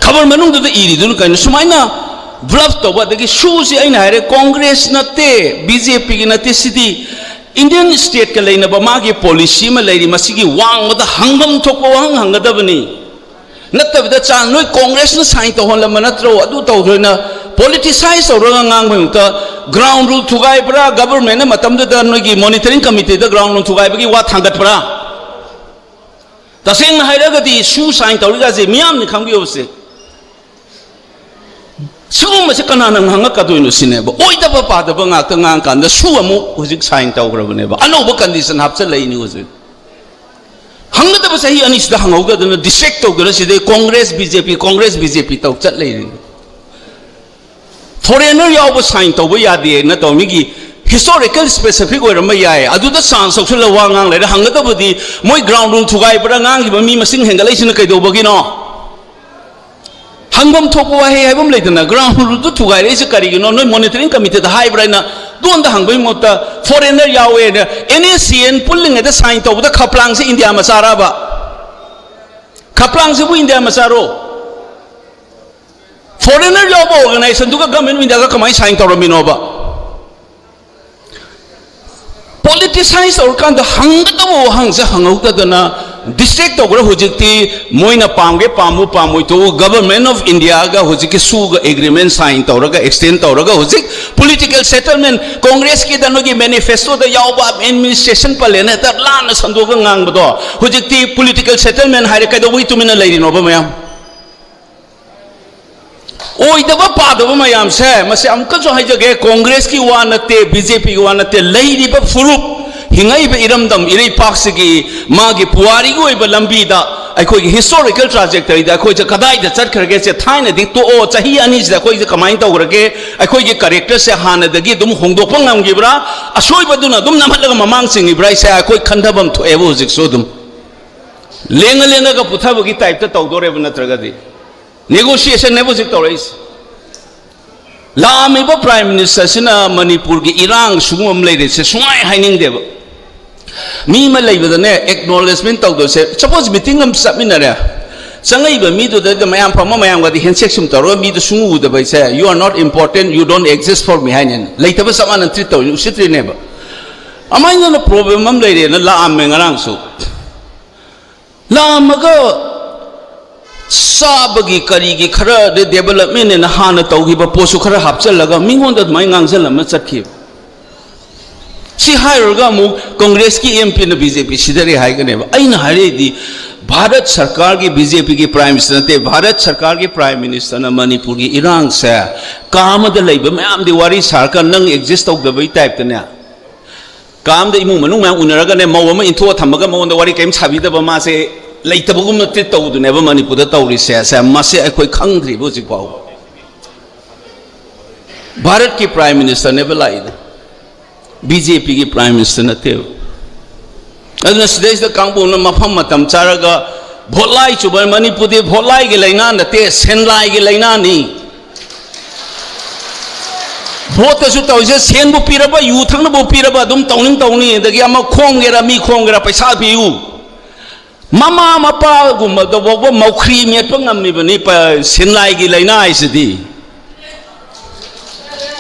ꯈꯕꯔ ꯃꯅꯨꯡꯗꯨꯗ ꯏꯔꯤꯗꯨꯅ ꯀꯩꯅꯣ? ꯁꯨꯃꯥꯏꯅ bluff ꯇꯧꯕ꯫ ꯑꯗꯒꯤ ꯁꯨꯁꯤ ꯑꯩꯅ ꯍꯥꯏꯔꯦ, Congress ꯅꯠꯇꯦ, B J P ꯒꯤ ꯅꯠꯇꯦ, ꯁꯤꯗꯤ Indian state ꯀ ꯂꯩꯅꯕ ꯃꯥꯒꯤ policy ꯑꯃ ꯂꯩꯔꯤ, ꯃꯁꯤꯒꯤ ꯋꯥꯡꯃꯗ ꯍꯪꯐꯝ ꯊꯣꯛꯄ ꯋꯥꯍꯪ ꯍꯪꯒꯗꯕꯅꯤ꯫ ꯅꯠꯇꯕꯤꯗ ꯆꯥ ꯅꯣꯏ Congress ꯅ sign ꯇꯧꯍꯜꯂꯝꯕ ꯅꯠꯇ꯭ꯔꯣ? ꯑꯗꯨ ꯇꯧꯗꯣꯏꯅ politicize ꯇꯧꯔꯒ ꯉꯥꯡꯕꯒꯤ ꯃꯍꯨꯠꯇ ground rule ꯊꯨꯒꯥꯏꯕ꯭ꯔꯥ, government ꯅ ꯃꯇꯝꯗꯨꯗ ꯅꯣꯏꯒꯤ monitoring committee ꯗ ground rule ꯊꯨꯒꯥꯏꯕꯒꯤ ꯋꯥ ꯊꯥꯡꯒꯠꯄ꯭ꯔꯥ? ꯇꯁꯦꯡꯅ ꯍꯥꯏꯔꯒꯗꯤ ꯁꯨ sign ꯇꯧꯔꯤꯒꯁꯦ ꯃꯤꯌꯥꯝꯅ ꯈꯪꯕꯤꯌꯣꯁꯦ꯫ ꯁꯤꯒꯨꯝꯕꯁꯦ ꯀꯅꯥꯅ ꯉꯥꯡꯉꯛꯀꯗꯣꯏꯅꯣ ꯁꯤꯅꯦꯕ꯫ ꯑꯣꯏꯗꯕ ꯄꯥꯗꯕ ꯉꯥꯛꯇ ꯉꯥꯡꯉꯀꯥꯟꯗ ꯁꯨ ꯑꯃꯨꯛ ꯍꯧꯖꯤꯛ sign ꯇꯧꯈ꯭ꯔꯕꯅꯦꯕ꯫ ꯑꯅꯧꯕ condition ꯍꯥꯞꯆꯜꯂꯛꯏꯅꯤ ꯍꯧꯖꯤꯛ꯫ ꯍꯪꯒꯗꯕ ꯆꯍꯤ ꯑꯅꯤꯁꯤꯗ ꯍꯪꯍꯧꯗꯗꯅ distract ꯇꯧꯗꯅ ꯁꯤꯗꯩ Congress B J P, Congress B J P ꯇꯧ ꯆꯠ ꯂꯩꯔꯤꯅꯤ꯫ Foreigner ꯌꯥꯎꯕ sign ꯇꯧꯕ ꯌꯥꯗꯦꯅ ꯇꯧ, ꯃꯤꯒꯤ historical specific ꯑꯣꯏꯔꯝꯕ ꯌꯥꯏ, ꯑꯗꯨꯗ chance ꯂꯧꯁꯤꯜꯂ ꯋꯥ ꯉꯥꯡ ꯂꯩꯔꯦ꯫ ꯍꯪꯒꯗꯕꯗꯤ ꯃꯣꯏ ground rule ꯊꯨꯒꯥꯏꯕ꯭ꯔꯥ, ꯉꯥꯡꯈꯤꯕ ꯃꯤ ꯃꯁꯤꯡ ꯍꯦꯟꯒꯠꯂꯛꯏꯁꯤꯅ ꯀꯩꯗꯧꯕꯒꯤꯅꯣ? ꯍꯪꯐꯝ ꯊꯣꯛꯄ ꯋꯥꯍꯩ ꯍꯥꯏꯕ ꯑꯃ ꯂꯩꯗꯅ, ground rule ꯗꯨ ꯊꯨꯒꯥꯏꯔꯛꯏꯁꯦ ꯀꯔꯤꯒꯤꯅꯣ? ꯅꯣꯏ monitoring committee ꯗ ꯍꯥꯏꯕ꯭ꯔꯥ ꯍꯥꯏꯅ ꯗꯣꯟꯗ ꯍꯪꯕꯒꯤ ꯃꯍꯨꯠꯇ, foreigner ꯌꯥꯎꯋꯦꯅ N A C N ꯄꯨꯜꯂꯤꯉꯩꯗ sign ꯇꯧꯕꯗ ꯈꯄ꯭ꯂꯥꯡꯁꯦ ꯏꯟꯗꯤꯌꯥ ꯃꯆꯥꯔꯕ? ꯈꯄ꯭ꯂꯥꯡꯁꯤꯕꯨ ꯏꯟꯗꯤꯌꯥ ꯃꯆꯥꯔꯣ? Foreigner ꯌꯥꯎꯕ organization ꯗꯨꯒ Government of India ꯒ ꯀꯃꯥꯏꯅ sign ꯇꯧꯔꯝꯃꯤꯅꯣꯕ? Politicize ꯇꯧꯔꯀꯥꯟꯗ ꯍꯪꯒꯗꯕ ꯋꯥꯍꯪꯁꯦ ꯍꯪꯍꯧꯗꯗꯅ distract ꯇꯧꯈ꯭ꯔꯦ꯫ ꯍꯧꯖꯤꯛꯇꯤ ꯃꯣꯏꯅ ꯄꯥꯝꯒꯦ ꯄꯥꯝꯃꯨ ꯄꯥꯝꯃꯣꯏ ꯇꯣꯛꯎ, Government of India ꯒ ꯍꯧꯖꯤꯛꯀꯤ ꯁꯨꯒ agreement sign ꯇꯧꯔꯒ, extend ꯇꯧꯔꯒ, ꯍꯧꯖꯤꯛ political settlement, Congress ꯀꯤꯗ ꯅꯣꯏꯒꯤ manifesto ꯗ ꯌꯥꯎꯕ administration ꯄꯜꯂꯦꯅ ꯍꯦꯛꯇ ꯂꯥꯟꯅ ꯁꯟꯗꯣꯛꯑꯒ ꯉꯥꯡꯕꯗꯣ, ꯍꯧꯖꯤꯛꯇꯤ political settlement ꯍꯥꯏꯔꯦ, ꯀꯩꯗꯧꯕꯒꯤ ꯇꯨꯃꯤꯟꯅ ꯂꯩꯔꯤꯅꯣꯕ ꯃꯌꯥꯝ? ꯑꯣꯏꯗꯕ ꯄꯥꯗꯕ ꯃꯌꯥꯝꯁꯦ, ꯃꯁꯤ ꯑꯃꯨꯛꯀꯁꯨ ꯍꯥꯏꯖꯒꯦ, Congress ꯀꯤ ꯋꯥ ꯅꯠꯇꯦ, B J P ꯒꯤ ꯋꯥ ꯅꯠꯇꯦ, ꯂꯩꯔꯤꯕ ꯐꯨꯔꯨꯞ, ꯍꯤꯡꯉꯛꯏꯕ ꯏꯔꯝꯗꯝ ꯏꯔꯩꯄꯥꯛꯁꯤꯒꯤ ꯃꯥꯒꯤ ꯄꯨꯋꯥꯔꯤꯒꯤ ꯑꯣꯏꯕ ꯂꯝꯕꯤꯗ, ꯑꯩꯈꯣꯏꯒꯤ historical trajectory ꯗ ꯑꯩꯈꯣꯏꯁꯦ ꯀꯗꯥꯏꯗ ꯆꯠꯈ꯭ꯔꯒꯦꯁꯦ, ꯊꯥꯏꯅꯗꯤ ꯇꯣꯛꯑꯣ, ꯆꯍꯤ ꯑꯅꯤꯁꯤꯗ ꯑꯩꯈꯣꯏꯁꯦ ꯀꯃꯥꯏꯅ ꯇꯧꯈ꯭ꯔꯒꯦ, ꯑꯩꯈꯣꯏꯒꯤ character ꯁꯦ ꯍꯥꯟꯅꯗꯒꯤ ꯑꯗꯨꯝ ꯍꯣꯡꯗꯣꯛꯄ ꯉꯝꯈꯤꯕ꯭ꯔꯥ, ꯑꯁꯣꯏꯕꯗꯨꯅ ꯑꯗꯨꯝ ꯅꯝꯍꯠꯂꯒ ꯃꯃꯥꯡ ꯆꯤꯡꯉꯤꯕ꯭ꯔꯥ ꯍꯥꯏꯁꯦ ꯑꯩꯈꯣꯏ ꯈꯟꯊꯐꯝ ꯊꯣꯛꯑꯦꯕ꯫ ꯍꯧꯖꯤꯛꯁꯨ ꯑꯗꯨꯝ ꯂꯦꯡꯉ ꯂꯦꯡꯉꯒ ꯄꯨꯊꯕꯒꯤ type ꯇ ꯇꯧꯗꯣꯔꯦꯕ, ꯅꯠꯇ꯭ꯔꯒꯗꯤ꯫ Negotiation ꯅꯦꯕ ꯍꯧꯖꯤꯛ ꯇꯧꯔꯛꯏꯁꯦ꯫ ꯂꯥꯛꯑꯝꯃꯤꯕ Prime Minister ꯁꯤꯅ ꯃꯅꯤꯄꯨꯔꯒꯤ ꯏꯔꯥꯡ ꯁꯤꯒꯨꯝꯕ ꯑꯃ ꯂꯩꯔꯦꯁꯦ ꯁꯨꯡꯍꯥꯏ ꯍꯥꯏꯅꯤꯡꯗꯦꯕ꯫ ꯃꯤ ꯑꯃ ꯂꯩꯕꯗꯅꯦ, acknowledgement ꯇꯧꯗꯕꯁꯦ, suppose meeting ꯑꯃ ꯆꯠꯃꯤꯟꯅꯔꯦ, ꯆꯪꯉꯛꯏꯕ ꯃꯤꯗꯨꯗ ꯃꯌꯥꯝ ꯐꯝꯕ ꯃꯌꯥꯝꯒꯗꯤ handshake ꯁꯨꯝ ꯇꯧꯔꯒ ꯃꯤꯗꯨ ꯁꯨꯡꯎ ꯎꯗꯕ ꯍꯥꯏꯁꯦ, "You are not important, you don't exist for me" ꯍꯥꯏꯅꯦ꯫ ꯂꯩꯇꯕ ꯆꯞ ꯃꯥꯟꯅ treat ꯇꯧꯔꯤꯅꯤ, ꯎꯁꯤꯠꯇ꯭ꯔꯤꯅꯦꯕ꯫ ꯑꯃꯥꯏꯅ problem ꯑꯃ ꯂꯩꯔꯦꯅ ꯂꯥꯛꯑꯝꯃꯦ ꯉꯔꯥꯡꯁꯨ꯫ ꯂꯥꯛꯑꯝꯃꯒ ꯆꯥꯕꯒꯤ ꯀꯔꯤꯒꯤ ꯈꯔ development ꯅꯦꯅ ꯍꯥꯟꯅ ꯇꯧꯈꯤꯕ ꯄꯣꯠꯁꯨ ꯈꯔ ꯍꯥꯞꯆꯤꯜꯂꯒ ꯃꯤꯉꯣꯟꯗ ꯑꯗꯨꯃꯥꯏꯅ ꯉꯥꯡꯁꯤꯜꯂꯝꯃ ꯆꯠꯈꯤꯕ꯫ ꯁꯤ ꯍꯥꯏꯔꯨꯔꯒ ꯑꯃꯨꯛ Congress ꯀꯤ M P ꯅ B J P ꯁꯤꯗꯔꯦ ꯍꯥꯏꯒꯅꯦꯕ꯫ ꯑꯩꯅ ꯍꯥꯏꯔꯛꯏꯗꯤ, ꯚꯥꯔꯠ ꯁꯔꯀꯥꯔꯒꯤ, B J P ꯒꯤ Prime Minister ꯅꯠꯇꯦ, ꯚꯥꯔꯠ ꯁꯔꯀꯥꯔꯒꯤ Prime Minister ꯅ ꯃꯅꯤꯄꯨꯔꯒꯤ ꯏꯔꯥꯡꯁꯦ ꯀꯥ ꯑꯃꯗ ꯂꯩꯕ ꯃꯌꯥꯝꯗꯤ ꯋꯥꯔꯤ ꯁꯥꯔꯀꯥꯟ ꯅꯪ exist ꯇꯧꯗꯕꯩ type ꯇꯅꯦ, ꯀꯥ ꯑꯃꯗ ꯏꯃꯨꯡ ꯃꯅꯨꯡ ꯃꯌꯥꯝ ꯎꯅꯔꯒꯅꯦ, ꯃꯧ ꯑꯃ ꯏꯟꯊꯣꯛꯑ ꯊꯝꯃꯒ ꯃꯉꯣꯟꯗ ꯋꯥꯔꯤ ꯀꯔꯤꯝ ꯁꯥꯕꯤꯗꯕ, ꯃꯥꯁꯦ ꯂꯩꯇꯕꯒꯨꯝꯅ ꯇ꯭ꯔꯤꯠ ꯇꯧꯕꯗꯨꯅꯦꯕ ꯃꯅꯤꯄꯨꯔꯗ ꯇꯧꯔꯤꯁꯦ꯫ ꯁꯦ, ꯃꯁꯤ ꯑꯩꯈꯣꯏ ꯈꯪꯗ꯭ꯔꯤꯕ ꯍꯧꯖꯤꯛ ꯐꯥꯎꯕ꯫ ꯚꯥꯔꯠꯀꯤ ꯄ꯭ꯔꯥꯏꯝ ꯃꯤꯅꯤꯁꯇꯔꯅꯦꯕ ꯂꯥꯛꯏꯗꯣ, ꯕꯤ ꯖꯦ ꯄꯤꯒꯤ ꯄ꯭ꯔꯥꯏꯝ ꯃꯤꯅꯤꯁꯇꯔ ꯅꯠꯇꯦꯕ꯫ ꯑꯗꯨꯅ ꯁꯤꯗꯩꯁꯤꯗ ꯀꯥꯡꯕꯨꯅ ꯃꯐꯝ ꯃꯇꯝ ꯆꯥꯔꯒ ꯚꯣꯠ ꯂꯥꯏ ꯆꯨꯕ, ꯃꯅꯤꯄꯨꯔꯗꯤ ꯚꯣꯠ ꯂꯥꯏꯒꯤ ꯂꯥꯏꯅꯥ ꯅꯠꯇꯦ, ꯁꯦꯟ ꯂꯥꯏꯒꯤ ꯂꯥꯏꯅꯥꯅꯤ꯫ ꯚꯣꯠꯇꯁꯨ ꯇꯧꯔꯤꯁꯦ, ꯁꯦꯟꯕꯨ ꯄꯤꯔꯕ, ꯌꯨ ꯊꯛꯅꯕꯕꯨ ꯄꯤꯔꯕ, ꯑꯗꯨꯝ ꯇꯧꯅꯤꯡ ꯇꯧꯅꯤ꯫ ꯑꯗꯒꯤ ꯑꯃ ꯈꯣꯝꯒꯦꯔꯥ, ꯃꯤ ꯈꯣꯝꯒꯦꯔꯥ, ꯄꯩꯁꯥ ꯄꯤꯌꯨ꯫ ꯃꯃꯥ ꯃꯄꯥꯒꯨꯝꯕꯗ ꯐꯥꯎꯕ ꯃꯧꯈ꯭ꯔꯤ ꯃꯦꯠꯄ ꯉꯝꯃꯤꯕꯅꯤ ꯄ-, ꯁꯦꯟ ꯂꯥꯏꯒꯤ ꯂꯥꯏꯅꯥ ꯍꯥꯏꯁꯤꯗꯤ꯫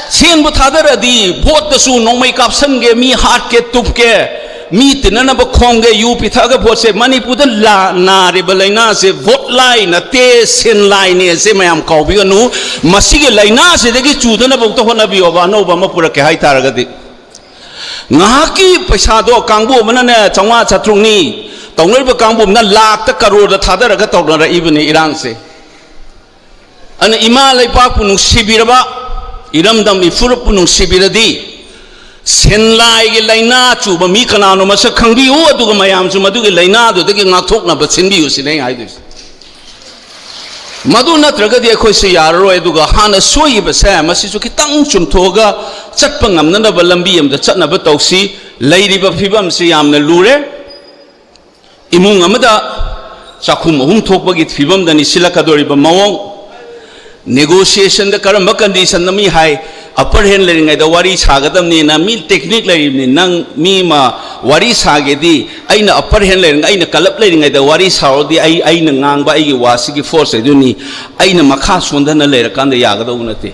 ꯁꯦꯟꯕꯨ ꯊꯥꯗꯔꯗꯤ ꯚꯣꯠꯇꯁꯨ ꯅꯣꯡꯃꯩ ꯀꯥꯞꯁꯟꯒꯦ, ꯃꯤ ꯍꯥꯠꯀꯦ, ꯇꯨꯞꯀꯦ, ꯃꯤ ꯇꯤꯟꯅꯅꯕ ꯈꯣꯝꯒꯦ, ꯌꯨ ꯄꯤꯊꯛꯑꯒ ꯚꯣꯠꯁꯦ꯫ ꯃꯅꯤꯄꯨꯔꯗ ꯂꯥ-, ꯅꯥꯔꯤꯕ ꯂꯥꯏꯅꯥꯁꯦ ꯚꯣꯠ ꯂꯥꯏ ꯅꯠꯇꯦ, ꯁꯦꯟ ꯂꯥꯏꯅꯦ꯫ ꯁꯦ ꯃꯌꯥꯝ ꯀꯥꯎꯕꯤꯒꯅꯨ꯫ ꯃꯁꯤꯒꯤ ꯂꯥꯏꯅꯥꯁꯤꯗꯒꯤ ꯆꯨꯗꯅꯕ ꯍꯣꯠꯅꯕꯤꯌꯣꯕ, ꯑꯅꯧꯕ ꯑꯃ ꯄꯨꯔꯛꯀꯦ ꯍꯥꯏꯇꯥꯔꯒꯗꯤ꯫ ꯉꯥꯏꯍꯥꯛꯀꯤ ꯄꯩꯁꯥꯗꯣ ꯀꯥꯡꯕꯨ ꯑꯃꯅꯅꯦ ꯆꯥꯝꯃꯉꯥ ꯆꯥꯇ꯭ꯔꯨꯛꯅꯤ, ꯇꯧꯅꯔꯤꯕ ꯀꯥꯡꯕꯨ ꯑꯃꯅ ꯂꯥꯛꯇ ꯀꯔꯣꯔꯗ ꯊꯥꯗꯔꯒ ꯇꯧꯅꯔꯛꯏꯕꯅꯤ ꯏꯔꯥꯡꯁꯦ꯫ ꯑꯗꯨꯅ ꯏꯃꯥ ꯂꯩꯕꯥꯛꯄꯨ ꯅꯨꯡꯁꯤꯕꯤꯔꯕ, ꯏꯔꯝꯗꯝ ꯏꯐꯨꯔꯨꯞꯄꯨ ꯅꯨꯡꯁꯤꯕꯤꯔꯗꯤ, ꯁꯦꯟ ꯂꯥꯏꯒꯤ ꯂꯥꯏꯅꯥ ꯆꯨꯕ ꯃꯤ ꯀꯅꯥꯅꯣ ꯃꯁꯛ ꯈꯪꯕꯤꯌꯨ, ꯑꯗꯨꯒ ꯃꯌꯥꯝꯁꯨ ꯃꯗꯨꯒꯤ ꯂꯥꯏꯅꯥꯗꯨꯗꯒꯤ ꯉꯥꯛꯊꯣꯛꯅꯕ ꯁꯤꯟꯕꯤꯌꯨ ꯁꯤꯅꯤ ꯑꯩꯅ ꯍꯥꯏꯗꯣꯏꯁꯦ꯫ ꯃꯗꯨ ꯅꯠꯇ꯭ꯔꯒꯗꯤ ꯑꯩꯈꯣꯏꯁꯨ ꯌꯥꯔꯔꯣꯏ꯫ ꯑꯗꯨꯒ ꯍꯥꯟꯅ ꯁꯣꯏꯈꯤꯕꯁꯦ ꯃꯁꯤꯁꯨ ꯈꯤꯇꯪ ꯆꯨꯝꯊꯣꯛꯑꯒ ꯆꯠꯄ ꯉꯝꯅꯅꯕ ꯂꯝꯕꯤ ꯑꯃꯗ ꯆꯠꯅꯕ ꯇꯧꯁꯤ꯫ ꯂꯩꯔꯤꯕ ꯐꯤꯕꯝꯁꯤ ꯌꯥꯝꯅ ꯂꯨꯔꯦ꯫ ꯏꯃꯨꯡ ꯑꯃꯗ ꯆꯥꯛꯈꯨꯝ ꯑꯍꯨꯝ ꯊꯣꯛꯄꯒꯤ ꯐꯤꯕꯝꯗꯅꯤ ꯁꯤꯜꯂꯛꯀꯗꯧꯔꯤꯕ ꯃꯑꯣꯡ꯫ ꯅꯦꯒꯣꯁꯤꯌꯦꯁꯟꯗ ꯀꯔꯝꯕ ꯀꯟꯗꯤꯁꯟꯗ ꯃꯤ ꯍꯥꯏ, ꯑꯄꯔ ꯍꯦꯟ ꯂꯩꯔꯤꯉꯩꯗ ꯋꯥꯔꯤ ꯁꯥꯒꯗꯕꯅꯤꯅ ꯃꯤ ꯇꯦꯛꯅꯤꯛ ꯂꯩꯔꯤꯕꯅꯤ꯫ ꯅꯪ ꯃꯤ ꯑꯃ ꯋꯥꯔꯤ ꯁꯥꯒꯦꯗꯤ, ꯑꯩꯅ ꯑꯄꯔ ꯍꯦꯟ ꯂꯩꯔꯤꯉꯩ, ꯑꯩꯅ ꯀꯂꯞ ꯂꯩꯔꯤꯉꯩꯗ ꯋꯥꯔꯤ ꯁꯥꯔꯗꯤ ꯑꯩ, ꯑꯩꯅ ꯉꯥꯡꯕ ꯑꯩꯒꯤ ꯋꯥꯁꯤꯒꯤ ꯐꯣꯔꯁ ꯍꯥꯏꯗꯨꯅꯤ꯫ ꯑꯩꯅ ꯃꯈꯥ ꯁꯣꯟꯊꯅ ꯂꯩꯔꯀꯥꯟꯗ ꯌꯥꯒꯗꯧꯕ ꯅꯠꯇꯦ꯫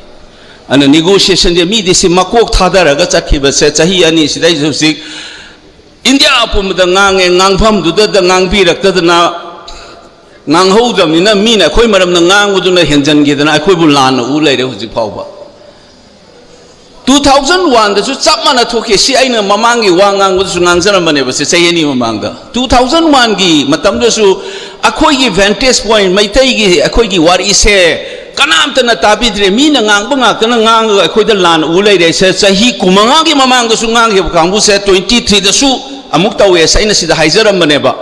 ꯑꯗꯨꯅ ꯅꯦꯒꯣꯁꯤꯌꯦꯁꯟꯁꯦ ꯃꯤꯗꯤ ꯁꯤ ꯃꯀꯣꯛ ꯊꯥꯗꯔꯒ ꯆꯠꯈꯤꯕꯁꯦ ꯆꯍꯤ ꯑꯅꯤ ꯁꯤꯗꯩꯁꯤꯗ ꯍꯧꯖꯤꯛ ꯏꯟꯗꯤꯌꯥ ꯄꯨꯝꯕꯗ ꯉꯥꯡꯉꯦ, ꯉꯥꯡꯐꯝꯗꯨꯗ ꯉꯥꯡꯕꯤꯔꯛꯇꯗꯅ ꯉꯥꯡꯍꯧꯗ꯭ꯔꯕꯅꯤꯅ ꯃꯤꯅ ꯑꯩꯈꯣꯏ ꯃꯔꯝꯗ ꯉꯥꯡꯕꯗꯨꯅ ꯍꯦꯟꯖꯟꯈꯤꯗꯅ ꯑꯩꯈꯣꯏꯕꯨ ꯂꯥꯟꯅ ꯎ ꯂꯩꯔꯦ ꯍꯧꯖꯤꯛ ꯐꯥꯎꯕ꯫ ꯇꯨ ꯊꯥꯎꯖꯟ ꯋꯥꯟꯗꯁꯨ ꯆꯞ ꯃꯥꯟꯅ ꯊꯣꯛꯈꯤ꯫ ꯁꯤ ꯑꯩꯅ ꯃꯃꯥꯡꯒꯤ ꯋꯥ ꯉꯥꯡꯕꯗꯁꯨ ꯉꯥꯡꯖꯔꯝꯕꯅꯦꯕ, ꯁꯤ ꯆꯍꯤ ꯑꯅꯤ ꯃꯃꯥꯡꯗ꯫ ꯇꯨ ꯊꯥꯎꯖꯟ ꯋꯥꯟꯒꯤ ꯃꯇꯝꯗꯁꯨ ꯑꯩꯈꯣꯏꯒꯤ ꯚꯦꯟꯇꯦꯖ ꯄꯣꯏꯟ, ꯃꯩꯇꯩꯒꯤ ꯑꯩꯈꯣꯏꯒꯤ ꯋꯥꯔꯤꯁꯦ ꯀꯅꯥꯝꯇꯅ ꯇꯥꯕꯤꯗ꯭ꯔꯦ꯫ ꯃꯤꯅ ꯉꯥꯡꯕ ꯉꯥꯛꯇꯅ ꯉꯥꯡꯉꯒ ꯑꯩꯈꯣꯏꯗ ꯂꯥꯟ ꯎ ꯂꯩꯔꯦ꯫ ꯁꯦ, ꯆꯍꯤ ꯀꯨꯟꯃꯉꯥꯒꯤ ꯃꯃꯥꯡꯗꯁꯨ ꯉꯥꯡꯈꯤꯕ ꯀꯥꯡꯕꯨꯁꯦ twenty threeꯗꯁꯨ ꯑꯃꯨꯛ ꯇꯧꯋꯦ꯫ ꯑꯩꯅ ꯁꯤꯗ ꯍꯥꯏꯖꯔꯝꯕꯅꯦꯕ꯫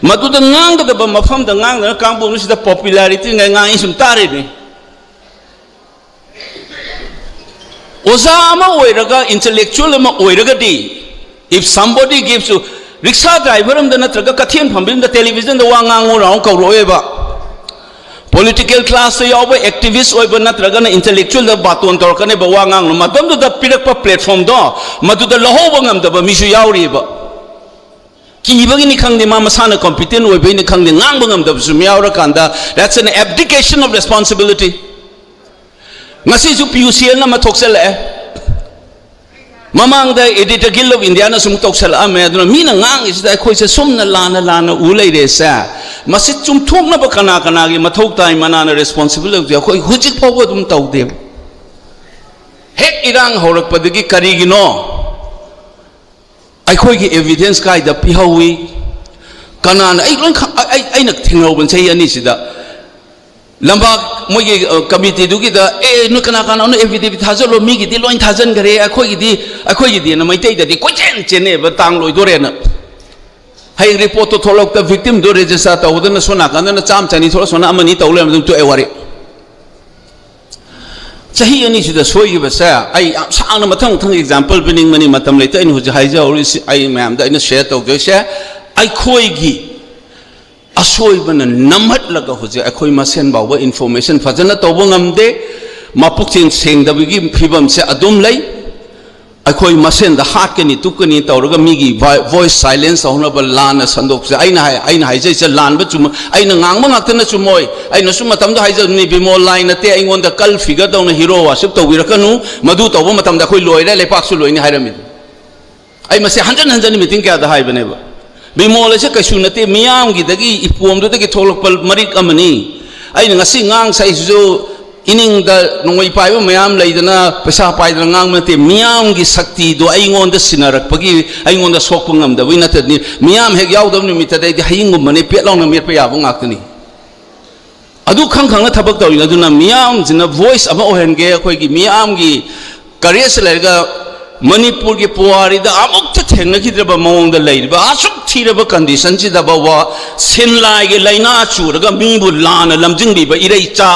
ꯃꯗꯨꯗ ꯉꯥꯡꯒꯗꯕ ꯃꯐꯝꯗ ꯉꯥꯡꯗꯅ ꯀꯥꯡꯕꯨꯅ ꯁꯤꯗ popularity ꯉꯥꯏ ꯉꯥꯡꯉꯤ ꯁꯨꯝ ꯇꯥꯔꯤꯅꯤ꯫ ꯑꯣꯖꯥ ꯑꯃ ꯑꯣꯏꯔꯒ, intellectual ꯑꯃ ꯑꯣꯏꯔꯒꯗꯤ, if somebody gives you, rickshaw driver ꯑꯃꯗ ꯅꯠꯇ꯭ꯔꯒ ꯀꯩꯊꯦꯜ ꯐꯝꯕꯤ ꯑꯃꯗ televisionꯗ ꯋꯥ ꯉꯥꯡꯉꯨ ꯂꯥꯎ ꯀꯧꯔꯛꯑꯣꯏꯕ꯫ Political classꯇ ꯌꯥꯎꯕ activist ꯑꯣꯏꯕ ꯅꯠꯇ꯭ꯔꯒꯅ intellectualꯗ ꯕꯥꯇꯣꯟ ꯇꯧꯔꯛꯀꯅꯦꯕ ꯋꯥ ꯉꯥꯡꯅ꯫ ꯃꯇꯝꯗꯨꯗ ꯄꯤꯔꯛꯄ platformꯗꯣ ꯃꯗꯨꯗ ꯂꯧꯍꯧꯕ ꯉꯝꯗꯕ ꯃꯤꯁꯨ ꯌꯥꯎꯔꯤꯕ꯫ ꯀꯤꯕꯒꯤꯅꯤ ꯈꯪꯗꯦ, ꯃꯥ ꯃꯁꯥꯅ competent ꯑꯣꯏꯕꯩꯅꯤ ꯈꯪꯗꯦ, ꯉꯥꯡꯕ ꯉꯝꯗꯕꯁꯨ ꯌꯥꯎꯔꯀꯥꯟꯗ, that's an abdication of responsibility꯫ ꯉꯁꯤꯁꯨ PUCL ꯑꯃ ꯊꯣꯛꯆꯜꯂꯛꯑꯦ꯫ ꯃꯃꯥꯡꯗ Editor Guild of Indiaꯅ ꯁꯨꯝ ꯇꯧꯁꯜꯂꯛꯑꯝꯃꯦ꯫ ꯑꯗꯨꯅ ꯃꯤꯅ ꯉꯥꯡꯉꯤꯁꯤꯗ ꯑꯩꯈꯣꯏꯁꯦ ꯁꯨꯝꯅ ꯂꯥꯟꯅ ꯂꯥꯟꯅ ꯎ ꯂꯩꯔꯦꯁꯦ꯫ ꯃꯁꯤ ꯆꯨꯝꯊꯣꯛꯅꯕ ꯀꯅꯥ ꯀꯅꯥꯒꯤ ꯃꯊꯧ ꯇꯥꯏ? ꯃꯅꯥꯅ responsible ꯑꯣꯏꯕꯁꯦ ꯑꯩꯈꯣꯏ ꯍꯧꯖꯤꯛ ꯐꯥꯎꯕ ꯑꯗꯨꯝ ꯇꯧꯗꯦꯕ꯫ ꯍꯦꯛ ꯏꯔꯥꯡ ꯍꯧꯔꯛꯄꯗꯒꯤ ꯀꯔꯤꯒꯤꯅꯣ? ꯑꯩꯈꯣꯏꯒꯤ evidence ꯀꯥꯏꯗ ꯄꯤꯍꯧꯏ? ꯀꯅꯥꯅ? ꯑꯩ ꯂꯣꯏ ꯈꯪ-, ꯑꯩ, ꯑꯩꯅ ꯊꯦꯡꯅꯍꯧꯕꯅꯤ ꯆꯍꯤ ꯑꯅꯤꯁꯤꯗ꯫ ꯂꯝꯄꯥꯛ ꯃꯣꯏꯒꯤ, ꯑ, committeeꯗꯨꯒꯤꯗ, "ꯑꯦ, ꯅꯣꯏ ꯀꯅꯥ ꯀꯅꯥꯅꯣ affidavit ꯊꯥꯖꯜꯂꯣ, ꯃꯤꯒꯤꯗꯤ ꯂꯣꯏ ꯊꯥꯖꯟꯈꯔꯦ, ꯑꯩꯈꯣꯏꯒꯤꯗꯤ, ꯑꯩꯈꯣꯏꯒꯤꯗꯤꯅ" ꯃꯩꯇꯩꯗꯗꯤ ꯀꯣꯏꯆꯦꯟ ꯆꯦꯟꯅꯩꯑꯕ, ꯇꯥꯡ ꯂꯣꯏꯗꯣꯔꯦꯅ꯫ ꯍꯌꯦꯡ reportꯇꯣ ꯊꯣꯛꯂꯛꯇ victimꯗꯣ register ꯇꯧꯗꯅ ꯁꯣꯝ ꯅꯥꯀꯟꯗꯅ ꯆꯥꯝꯃ ꯆꯅꯤ ꯊꯣꯛꯂꯛ, ꯁꯣꯝꯅ ꯑꯃꯅꯤ ꯇꯧ ꯂꯩꯔꯝꯕꯗ ꯑꯗꯨꯝ ꯇꯣꯛꯑꯦ ꯋꯥꯔꯤ꯫ ꯆꯍꯤ ꯑꯅꯤꯁꯤꯗ ꯁꯣꯏꯈꯤꯕꯁꯦ ꯑꯩ ꯌꯥꯝ ꯁꯥꯡꯅ ꯃꯊꯪ ꯃꯊꯪ example ꯄꯤꯅꯤꯡꯕꯅꯤ, ꯃꯇꯝ ꯂꯩꯇ꯫ ꯑꯩꯅ ꯍꯧꯖꯤꯛ ꯍꯥꯏꯖꯍꯧꯔꯤꯁꯤ, ꯑꯩ ꯃꯌꯥꯝꯗ ꯑꯩꯅ share ꯇꯧꯗꯣꯏꯁꯦ, ꯑꯩꯈꯣꯏꯒꯤ ꯑꯁꯣꯏꯕꯅ ꯅꯝꯍꯠꯂꯒ ꯍꯧꯖꯤꯛ ꯑꯩꯈꯣꯏ ꯃꯁꯦꯟ ꯐꯥꯎꯕ information ꯐꯖꯅ ꯇꯧꯕ ꯉꯝꯗꯦ꯫ ꯃꯄꯨꯛꯆꯦꯜ ꯁꯦꯡꯗꯕꯒꯤ ꯐꯤꯕꯝꯁꯦ ꯑꯗꯨꯝ ꯂꯩ꯫ ꯑꯩꯈꯣꯏ ꯃꯁꯦꯟꯗ ꯍꯥꯠꯀꯅꯤ ꯇꯨꯞꯀꯅꯤ ꯇꯧꯔꯒ ꯃꯤꯒꯤ ꯚ-, voice silence ꯇꯧꯅꯕ ꯂꯥꯟꯅ ꯁꯟꯗꯣꯛꯄꯁꯦ꯫ ꯑꯩꯅ ꯍꯥꯏ-, ꯑꯩꯅ ꯍꯥꯏꯖꯔꯤꯁꯦ ꯂꯥꯟꯕ ꯆꯨꯝꯕ, ꯑꯩꯅ ꯉꯥꯡꯕ ꯉꯥꯛꯇꯅ ꯆꯨꯝꯃꯣꯏ꯫ ꯑꯩꯅꯁꯨ ꯃꯇꯝꯗ ꯍꯥꯏꯖꯕꯅꯤ, "ꯕꯤꯃꯣꯜ ꯂꯥꯏ ꯅꯠꯇꯦ, ꯑꯩꯉꯣꯟꯗ cult figure ꯇꯧꯅ hero worship ꯇꯧꯕꯤꯔꯛꯀꯅꯨ, ꯃꯗꯨ ꯇꯧꯕ ꯃꯇꯝꯗ ꯑꯩꯈꯣꯏ ꯂꯣꯏꯔꯦ, ꯂꯩꯄꯥꯛꯁꯨ ꯂꯣꯏꯅꯤ" ꯍꯥꯏꯔꯝꯃꯤ꯫ ꯑꯩ ꯃꯁꯤ ꯍꯟꯖꯟ ꯍꯟꯖꯟ meeting ꯀꯌꯥꯗ ꯍꯥꯏꯕꯅꯦꯕ꯫ ꯕꯤꯃꯣꯜ ꯑꯁꯦ ꯀꯩꯁꯨ ꯅꯠꯇꯦ, ꯃꯤꯌꯥꯝꯒꯤꯗꯒꯤ, ꯏꯄꯣꯝꯗꯨꯗꯒꯤ ꯊꯣꯛꯂꯛꯄ ꯃꯔꯤꯛ ꯑꯃꯅꯤ꯫ ꯑꯩꯅ ꯉꯁꯤ ꯉꯥꯡ ꯁꯛꯏꯁꯤꯁꯨ ꯏꯅꯤꯡꯗ ꯅꯣꯡꯃꯩ ꯄꯥꯏꯕ ꯃꯌꯥꯝ ꯂꯩꯗꯅ, ꯄꯩꯁꯥ ꯄꯥꯏꯗꯅ ꯉꯥꯡꯕ ꯅꯠꯇꯦ, ꯃꯤꯌꯥꯝꯒꯤ ꯁꯛꯇꯤꯗꯣ ꯑꯩꯉꯣꯟꯗ ꯁꯤꯟꯅꯔꯛꯄꯒꯤ, ꯑꯩꯉꯣꯟꯗ ꯁꯣꯛꯄ ꯉꯝꯗꯕꯒꯤ ꯅꯠꯇꯗꯤ, ꯃꯤꯌꯥꯝ ꯍꯦꯛ ꯌꯥꯎꯗꯕ ꯅꯨꯃꯤꯠꯇꯗꯤ ꯑꯩꯗꯤ ꯍꯌꯤꯡꯒꯨꯝꯕꯅꯦ, ꯄꯦꯠ ꯂꯥꯎꯅ ꯃꯦꯠꯄ ꯌꯥꯕ ꯉꯥꯛꯇꯅꯤ꯫ ꯑꯗꯨ ꯈꯪ ꯈꯪꯅ ꯊꯕꯛ ꯇꯧꯔꯤꯅꯤ꯫ ꯑꯗꯨꯅ ꯃꯤꯌꯥꯝꯁꯤꯅ voice ꯑꯃ ꯑꯣꯏꯍꯟꯒꯦ, ꯑꯩꯈꯣꯏꯒꯤ ꯃꯤꯌꯥꯝꯒꯤ courage ꯂꯩꯔꯒ ꯃꯅꯤꯄꯨꯔꯒꯤ ꯄꯨꯋꯥꯔꯤꯗ ꯑꯃꯨꯛꯇ ꯊꯦꯡꯅꯈꯤꯗ꯭ꯔꯕ ꯃꯑꯣꯡꯗ ꯂꯩꯔꯤꯕ ꯑꯁꯨꯛ ꯊꯤꯔꯕ condition ꯁꯤꯗ ꯐꯥꯎꯕ ꯁꯤꯟꯂꯥꯏꯒꯤ ꯂꯥꯏꯅꯥ ꯆꯨꯔꯒ ꯃꯤꯕꯨ ꯂꯥꯟꯅ ꯂꯝꯖꯤꯡꯕꯤꯕ ꯏꯔꯩꯆꯥ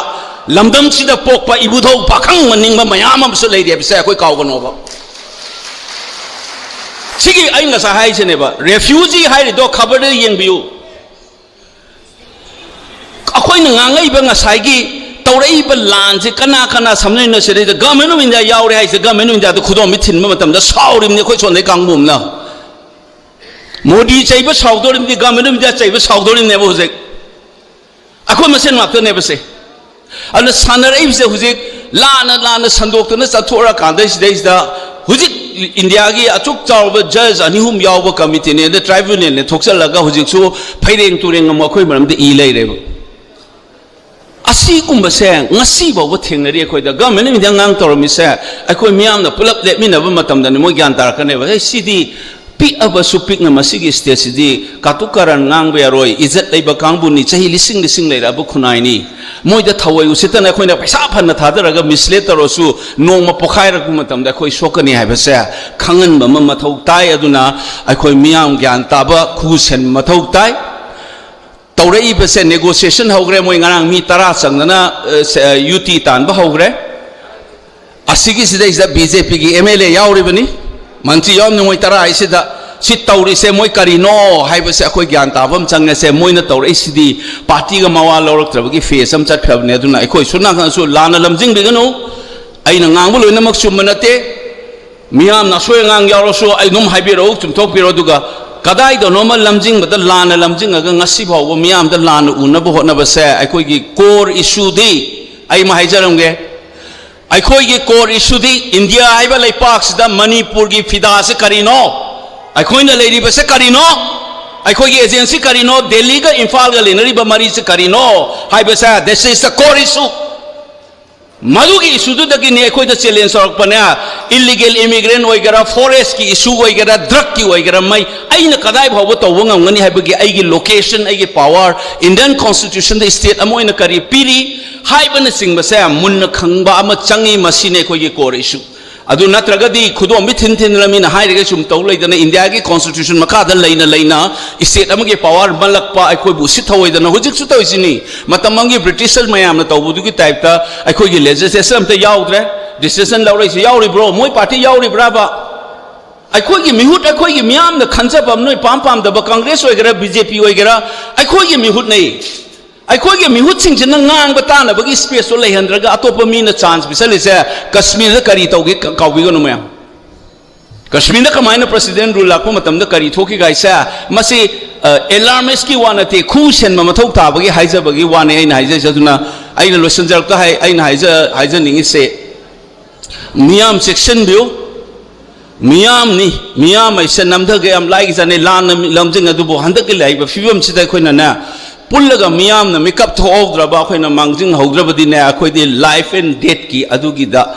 ꯂꯝꯗꯝꯁꯤꯗ ꯄꯣꯛꯄ ꯏꯕꯨꯙꯧ ꯄꯥꯈꯪ ꯃꯅꯤꯡꯕ ꯃꯌꯥꯝ ꯑꯃꯁꯨ ꯂꯩꯔꯤ ꯍꯥꯏꯕꯁꯦ ꯑꯩꯈꯣꯏ ꯀꯥꯎꯒꯅꯣꯕ꯫ ꯁꯤꯒꯤ ꯑꯩ ꯉꯁꯥꯏ ꯍꯥꯏꯁꯤꯅꯦꯕ, refugee ꯍꯥꯏꯔꯤꯗꯣ ꯈꯕꯔꯗ ꯌꯦꯡꯕꯤꯌꯨ꯫ ꯑꯩꯈꯣꯏꯅ ꯉꯥꯡꯉꯛꯏꯕ ꯉꯁꯥꯏꯒꯤ ꯇꯧꯔꯛꯏꯕ ꯂꯥꯟꯁꯦ ꯀꯅꯥ ꯀꯅꯥ ꯁꯝꯅꯔꯤꯅꯣ? ꯁꯤꯗꯩꯗ Government of India ꯌꯥꯎꯔꯦ ꯍꯥꯏꯁꯦ, Government of Indiaꯗ ꯈꯨꯗꯣꯝꯕꯤ ꯊꯤꯟꯕ ꯃꯇꯝꯗ ꯁꯥꯎꯔꯤꯕꯅꯤ ꯑꯩꯈꯣꯏ ꯁꯣꯝꯗꯩ ꯀꯥꯡꯕꯨ ꯑꯃꯅ꯫ ꯃꯣꯗꯤ ꯆꯩꯕ ꯁꯥꯎꯗꯣꯔꯤꯕꯅꯤ, Government of India ꯆꯩꯕ ꯁꯥꯎꯗꯣꯔꯤꯕꯅꯦꯕ ꯍꯧꯖꯤꯛ꯫ ꯑꯩꯈꯣꯏ ꯃꯁꯦꯟ ꯉꯥꯛꯇꯅꯦꯕ ꯁꯦ꯫ ꯑꯗꯨꯅ ꯁꯥꯟꯅꯔꯛꯏꯕꯁꯦ ꯍꯧꯖꯤꯛ ꯂꯥꯟꯅ ꯂꯥꯟꯅ ꯁꯟꯗꯣꯛꯇꯨꯅ ꯆꯠꯊꯣꯛꯑꯀꯥꯟꯗ ꯁꯤꯗꯩꯁꯤꯗ ꯍꯧꯖꯤꯛ ꯏꯟꯗꯤꯌꯥꯒꯤ ꯑꯁꯨꯛ ꯆꯥꯎꯕ judge ꯑꯅꯤ ꯑꯍꯨꯝ ꯌꯥꯎꯕ committeeꯅꯦ, ꯑꯗ tribunalꯅꯦ ꯊꯣꯛꯆꯜꯂꯒ ꯍꯧꯖꯤꯛꯁꯨ ꯐꯩꯔꯦꯡ ꯇꯨꯔꯦꯡ ꯑꯃ ꯑꯩꯈꯣꯏ ꯃꯔꯝꯗ ꯏ ꯂꯩꯔꯦꯕ꯫ ꯑꯁꯤꯒꯨꯝꯕꯁꯦ ꯉꯁꯤ ꯐꯥꯎꯕ ꯊꯦꯡꯅꯔꯤ ꯑꯩꯈꯣꯏꯗ꯫ Government of India ꯉꯥꯡ ꯇꯧꯔꯝꯃꯤꯁꯦ ꯑꯩꯈꯣꯏ ꯃꯤꯌꯥꯝꯅ ꯄꯨꯂꯞ ꯂꯦꯞꯃꯤꯟꯅꯕ ꯃꯇꯝꯗꯅꯤ ꯃꯣꯏ ꯒ꯭ꯌꯥꯟ ꯇꯥꯔꯛꯀꯅꯦꯕ꯫ ꯑꯦ, ꯁꯤꯗꯤ ꯄꯤꯛꯑꯕꯁꯨ ꯄꯤꯛꯅ ꯃꯁꯤꯒꯤ stateꯁꯤꯗꯤ ꯀꯥꯇꯨ ꯀꯥꯔꯟ ꯉꯥꯡꯕ ꯌꯥꯔꯣꯏ, ꯏꯖꯠ ꯂꯩꯕ ꯀꯥꯡꯕꯨꯅꯤ, ꯆꯍꯤ ꯂꯤꯁꯤꯡ ꯂꯤꯁꯤꯡ ꯂꯩꯔꯛꯑꯕ ꯈꯨꯟꯅꯥꯏꯅꯤ꯫ ꯃꯣꯏꯗ ꯊꯑꯣꯏ ꯎꯁꯤꯠꯇꯅ ꯑꯩꯈꯣꯏꯅ ꯄꯩꯁꯥ ꯐꯅ ꯊꯥꯗꯔꯒ mislead ꯇꯧꯔꯁꯨ ꯅꯣꯡꯃ ꯄꯣꯈꯥꯏꯔꯛꯄ ꯃꯇꯝꯗ ꯑꯩꯈꯣꯏ ꯁꯣꯛꯀꯅꯤ ꯍꯥꯏꯕꯁꯦ ꯈꯪꯍꯟꯕ ꯑꯃ ꯃꯊꯧ ꯇꯥꯏ꯫ ꯑꯗꯨꯅ ꯑꯩꯈꯣꯏ ꯃꯤꯌꯥꯝ ꯒ꯭ꯌꯥꯟ ꯇꯥꯕ ꯈꯨꯁꯦꯟ ꯃꯊꯧ ꯇꯥꯏ꯫ ꯇꯧꯔꯛꯏꯕꯁꯦ negotiation ꯍꯧꯈ꯭ꯔꯦ꯫ ꯃꯣꯏ ꯉꯔꯥꯡ ꯃꯤ ꯇꯔꯥ ꯆꯪꯗꯅ, ꯑ, ꯁ-, ꯑ, ꯌꯨꯇꯤ ꯇꯥꯟꯕ ꯍꯧꯈ꯭ꯔꯦ꯫ ꯑꯁꯤꯒꯤꯁꯤꯗꯩꯁꯤꯗ BJPꯒꯤ MLA ꯌꯥꯎꯔꯤꯕꯅꯤ, ꯃꯟꯇ꯭ꯔꯤ ꯌꯥꯎꯔꯝꯅꯤ꯫ ꯃꯣꯏ ꯇꯔꯥ ꯍꯥꯏꯁꯤꯗ ꯁꯤ ꯇꯧꯔꯤꯁꯦ ꯃꯣꯏ ꯀꯔꯤꯅꯣ ꯍꯥꯏꯕꯁꯦ ꯑꯩꯈꯣꯏ ꯒ꯭ꯌꯥꯟ ꯇꯥꯕ ꯑꯃ ꯆꯪꯉꯦꯁꯦ꯫ ꯃꯣꯏꯅ ꯇꯧꯔꯛꯏꯁꯤꯗꯤ partyꯒ ꯃꯋꯥ ꯂꯧꯔꯛꯇ꯭ꯔꯕꯒꯤ phase ꯑꯃ ꯆꯠꯈ꯭ꯔꯕꯅꯦ꯫ ꯑꯗꯨꯅ ꯑꯩꯈꯣꯏ ꯁꯣꯝ ꯅꯥꯀꯟꯗꯁꯨ ꯂꯥꯟꯅ ꯂꯝꯖꯤꯡꯕꯤꯒꯅꯨ꯫ ꯑꯩꯅ ꯉꯥꯡꯕ ꯂꯣꯏꯅꯃꯛ ꯆꯨꯝꯕ ꯅꯠꯇꯦ꯫ ꯃꯤꯌꯥꯝꯅ ꯑꯁꯣꯏ ꯑꯉꯥꯡ ꯌꯥꯎꯔꯁꯨ ꯑꯩ ꯑꯗꯨꯝ ꯍꯥꯏꯕꯤꯔꯛꯎ, ꯆꯨꯝꯊꯣꯛꯄꯤꯔꯣ꯫ ꯑꯗꯨꯒ ꯀꯗꯥꯏꯗꯅꯣꯃ ꯂꯝꯖꯤꯡꯕꯗ ꯂꯥꯟꯅ ꯂꯝꯖꯤꯡꯉꯒ ꯉꯁꯤ ꯐꯥꯎꯕ ꯃꯤꯌꯥꯝꯗ ꯂꯥꯟꯅ ꯎꯅꯕ ꯍꯣꯠꯅꯕꯁꯦ ꯑꯩꯈꯣꯏꯒꯤ core issueꯗꯤ, ꯑꯩ ꯑꯃ ꯍꯥꯏꯖꯔꯝꯒꯦ, ꯑꯩꯈꯣꯏꯒꯤ core issueꯗꯤ ꯏꯟꯗꯤꯌꯥ ꯍꯥꯏꯕ ꯂꯩꯄꯥꯛꯁꯤꯗ ꯃꯅꯤꯄꯨꯔꯒꯤ ꯐꯤꯗꯥꯁꯦ ꯀꯔꯤꯅꯣ? ꯑꯩꯈꯣꯏꯅ ꯂꯩꯔꯤꯕꯁꯦ ꯀꯔꯤꯅꯣ? ꯑꯩꯈꯣꯏꯒꯤ agency ꯀꯔꯤꯅꯣ? ꯗꯦꯜꯂꯤꯒ ꯏꯝꯐꯥꯜꯒ ꯂꯩꯅꯔꯤꯕ ꯃꯔꯤꯁꯦ ꯀꯔꯤꯅꯣ ꯍꯥꯏꯕꯁꯦ, this is the core issue꯫ ꯃꯗꯨꯒꯤ ꯏꯁꯨꯗꯨꯗꯒꯤꯅꯤ ꯑꯩꯈꯣꯏꯗ ꯆꯦꯂꯦꯟꯖ ꯇꯧꯔꯛꯄꯅꯦ꯫ ꯏꯂꯤꯒꯦꯜ ꯏꯃꯤꯒ꯭ꯔꯦꯟ ꯑꯣꯏꯒꯦꯔꯥ, ꯐꯣꯔꯦꯁꯀꯤ ꯏꯁꯨ ꯑꯣꯏꯒꯦꯔꯥ, ꯗ꯭ꯔꯒꯀꯤ ꯑꯣꯏꯒꯦꯔꯥ, ꯃꯩ ꯑꯩꯅ ꯀꯗꯥꯏ ꯐꯥꯎꯕ ꯇꯧꯕ ꯉꯝꯒꯅꯤ ꯍꯥꯏꯕꯒꯤ ꯑꯩꯒꯤ ꯂꯣꯀꯦꯁꯟ, ꯑꯩꯒꯤ ꯄꯥꯋꯔ, ꯏꯟꯗꯤꯌꯟ ꯀꯣꯟꯁꯇꯤꯇ꯭ꯌꯨꯁꯟꯗ ꯁ꯭ꯇꯦꯠ ꯑꯃ ꯑꯣꯏꯅ ꯀꯔꯤ ꯄꯤꯔꯤ ꯍꯥꯏꯕꯅꯆꯤꯡꯕꯁꯦ ꯃꯨꯟꯅ ꯈꯪꯕ ꯑꯃ ꯆꯪꯉꯤ꯫ ꯃꯁꯤꯅꯤ ꯑꯩꯈꯣꯏꯒꯤ ꯀꯣꯔ ꯏꯁꯨ꯫ ꯑꯗꯨ ꯅꯠꯇ꯭ꯔꯒꯗꯤ ꯈꯨꯗꯣꯝꯕꯤ ꯊꯤꯟ ꯊꯤꯟꯗꯅ ꯃꯤꯅ ꯍꯥꯏꯔꯤꯈꯩ ꯁꯨꯝ ꯇꯧ ꯂꯩꯗꯅ, ꯏꯟꯗꯤꯌꯥꯒꯤ ꯀꯣꯟꯁꯇꯤꯇ꯭ꯌꯨꯁꯟ ꯃꯈꯥꯗ ꯂꯩꯅ ꯂꯩꯅ ꯁ꯭ꯇꯦꯠ ꯑꯃꯒꯤ ꯄꯥꯋꯔ ꯃꯜꯂꯛꯄ, ꯑꯩꯈꯣꯏꯕꯨ ꯎꯁꯤꯠ ꯊꯑꯣꯏꯗꯅ ꯍꯧꯖꯤꯛꯁꯨ ꯇꯧꯔꯤꯁꯤꯅꯤ꯫ ꯃꯇꯝ ꯑꯃꯒꯤ ꯕ꯭ꯔꯤꯇꯤꯁꯔ ꯃꯌꯥꯝꯅ ꯇꯧꯕꯗꯨꯒꯤ ꯇꯥꯏꯞꯇ ꯑꯩꯈꯣꯏꯒꯤ ꯂꯦꯖꯤꯁꯂꯦꯁꯟ ꯑꯝꯇ ꯌꯥꯎꯗ꯭ꯔꯦ꯫ ꯗꯤꯁꯤꯖꯟ ꯂꯧꯔꯛꯏꯁꯤ ꯌꯥꯎꯔꯤꯕ꯭ꯔꯣ? ꯃꯣꯏ ꯄꯥꯔꯇꯤ ꯌꯥꯎꯔꯤꯕ꯭ꯔꯥꯕ? ꯑꯩꯈꯣꯏꯒꯤ ꯃꯤꯍꯨꯠ, ꯑꯩꯈꯣꯏꯒꯤ ꯃꯤꯌꯥꯝꯅ ꯈꯟꯖꯕ ꯑꯃ, ꯅꯣꯏ ꯄꯥꯝ ꯄꯥꯝꯗꯕ, ꯀꯪꯒ꯭ꯔꯦꯁ ꯑꯣꯏꯒꯦꯔꯥ, ꯕꯤ ꯖꯦ ꯄꯤ ꯑꯣꯏꯒꯦꯔꯥ, ꯑꯩꯈꯣꯏꯒꯤ ꯃꯤꯍꯨꯠꯅꯦ꯫ ꯑꯩꯈꯣꯏꯒꯤ ꯃꯤꯍꯨꯠꯁꯤꯡꯁꯤꯅ ꯉꯥꯡꯕ ꯇꯥꯅꯕꯒꯤ ꯁ꯭ꯄꯦꯁꯇꯣ ꯂꯩꯍꯟꯗ꯭ꯔꯒ ꯑꯇꯣꯞꯄ ꯃꯤꯅ ꯆꯥꯟꯁ ꯄꯤꯁꯜꯂꯤꯁꯦ꯫ ꯀꯁꯃꯤꯔꯗ ꯀꯔꯤ ꯇꯧꯒꯦ? ꯀ-, ꯀꯥꯎꯕꯤꯒꯅꯨ ꯃꯌꯥꯝ꯫ ꯀꯁꯃꯤꯔꯗ ꯀꯃꯥꯏꯅ ꯄ꯭ꯔꯁꯤꯗꯦꯟ ꯔꯨꯜ ꯂꯥꯛꯄ ꯃꯇꯝꯗ ꯀꯔꯤ ꯊꯣꯛꯈꯤꯒꯦ ꯍꯥꯏꯁꯦ? ꯃꯁꯤ, ꯑ, ꯑꯦꯂꯥꯔꯃꯤꯁꯀꯤ ꯋꯥ ꯅꯠꯇꯦ, ꯈꯨ ꯁꯦꯟꯕ ꯃꯊꯧ ꯇꯥꯕꯒꯤ ꯍꯥꯏꯖꯕꯒꯤ ꯋꯥꯅꯤ ꯑꯩꯅ ꯍꯥꯏꯖꯔꯤꯁꯦ꯫ ꯑꯗꯨꯅ ꯑꯩꯅ ꯂꯣꯏꯁꯤꯟꯖꯔꯛꯇ ꯍꯥꯏ-, ꯑꯩꯅ ꯍꯥꯏꯖ-, ꯍꯥꯏꯖꯅꯤꯡꯉꯤꯁꯦ, ꯃꯤꯌꯥꯝ ꯆꯦꯛꯁꯤꯟꯕꯤꯌꯨ꯫ ꯃꯤꯌꯥꯝꯅꯤ, ꯃꯤꯌꯥꯝ ꯍꯥꯏꯁꯦ ꯅꯝꯊꯒꯦ ꯌꯥꯝ ꯂꯥꯏꯒꯖꯥꯠꯅꯤ꯫ ꯂꯥꯟꯅ ꯂꯝꯖꯤꯡ ꯑꯗꯨꯕꯨ ꯍꯟꯗꯛꯀꯤ ꯂꯩꯔꯤꯕ ꯐꯤꯕꯝꯁꯤꯗ ꯑꯩꯈꯣꯏꯅꯅꯦ, ꯄꯨꯜꯂꯒ ꯃꯤꯌꯥꯝꯅ ꯃꯤꯀꯞ ꯊꯣꯛꯍꯧꯗ꯭ꯔꯕ, ꯑꯩꯈꯣꯏꯅ ꯃꯥꯡꯖꯤꯟꯍꯧꯗ꯭ꯔꯕꯗꯤꯅꯦ, ꯑꯩꯈꯣꯏꯗꯤ ꯂꯥꯏꯐ ꯑꯦꯟ ꯗꯦꯠꯀꯤ ꯑꯗꯨꯒꯤꯗ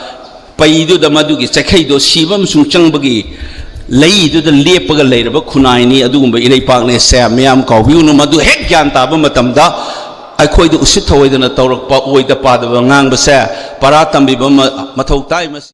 ꯄꯩꯗꯨꯗ ꯃꯗꯨꯒꯤ ꯆꯩꯈꯩꯗꯣ ꯁꯤꯕ ꯑꯃꯁꯨꯡ ꯆꯪꯕꯒꯤ ꯂꯩꯗꯨꯗ ꯂꯦꯞꯄꯒ ꯂꯩꯔꯕ ꯈꯨꯟꯅꯥꯏꯅꯤ꯫ ꯑꯗꯨꯒꯨꯝꯕ ꯏꯔꯩꯄꯥꯛꯅꯦꯁꯦ ꯃꯤꯌꯥꯝ ꯀꯥꯎꯕꯤꯒꯅꯨ꯫ ꯃꯗꯨ ꯍꯦꯛ ꯒ꯭ꯌꯥꯟ ꯇꯥꯕ ꯃꯇꯝꯗ ꯑꯩꯈꯣꯏꯗ ꯎꯁꯤꯠ ꯊꯑꯣꯏꯗꯅ ꯇꯧꯔꯛꯄ, ꯑꯣꯏꯗ ꯄꯥꯗꯕ ꯉꯥꯡꯕꯁꯦ ꯄꯔꯥ ꯇꯝꯕꯤꯕ ꯑꯃ ꯃꯊꯧ ꯇꯥꯏ꯫ ꯃꯁꯤ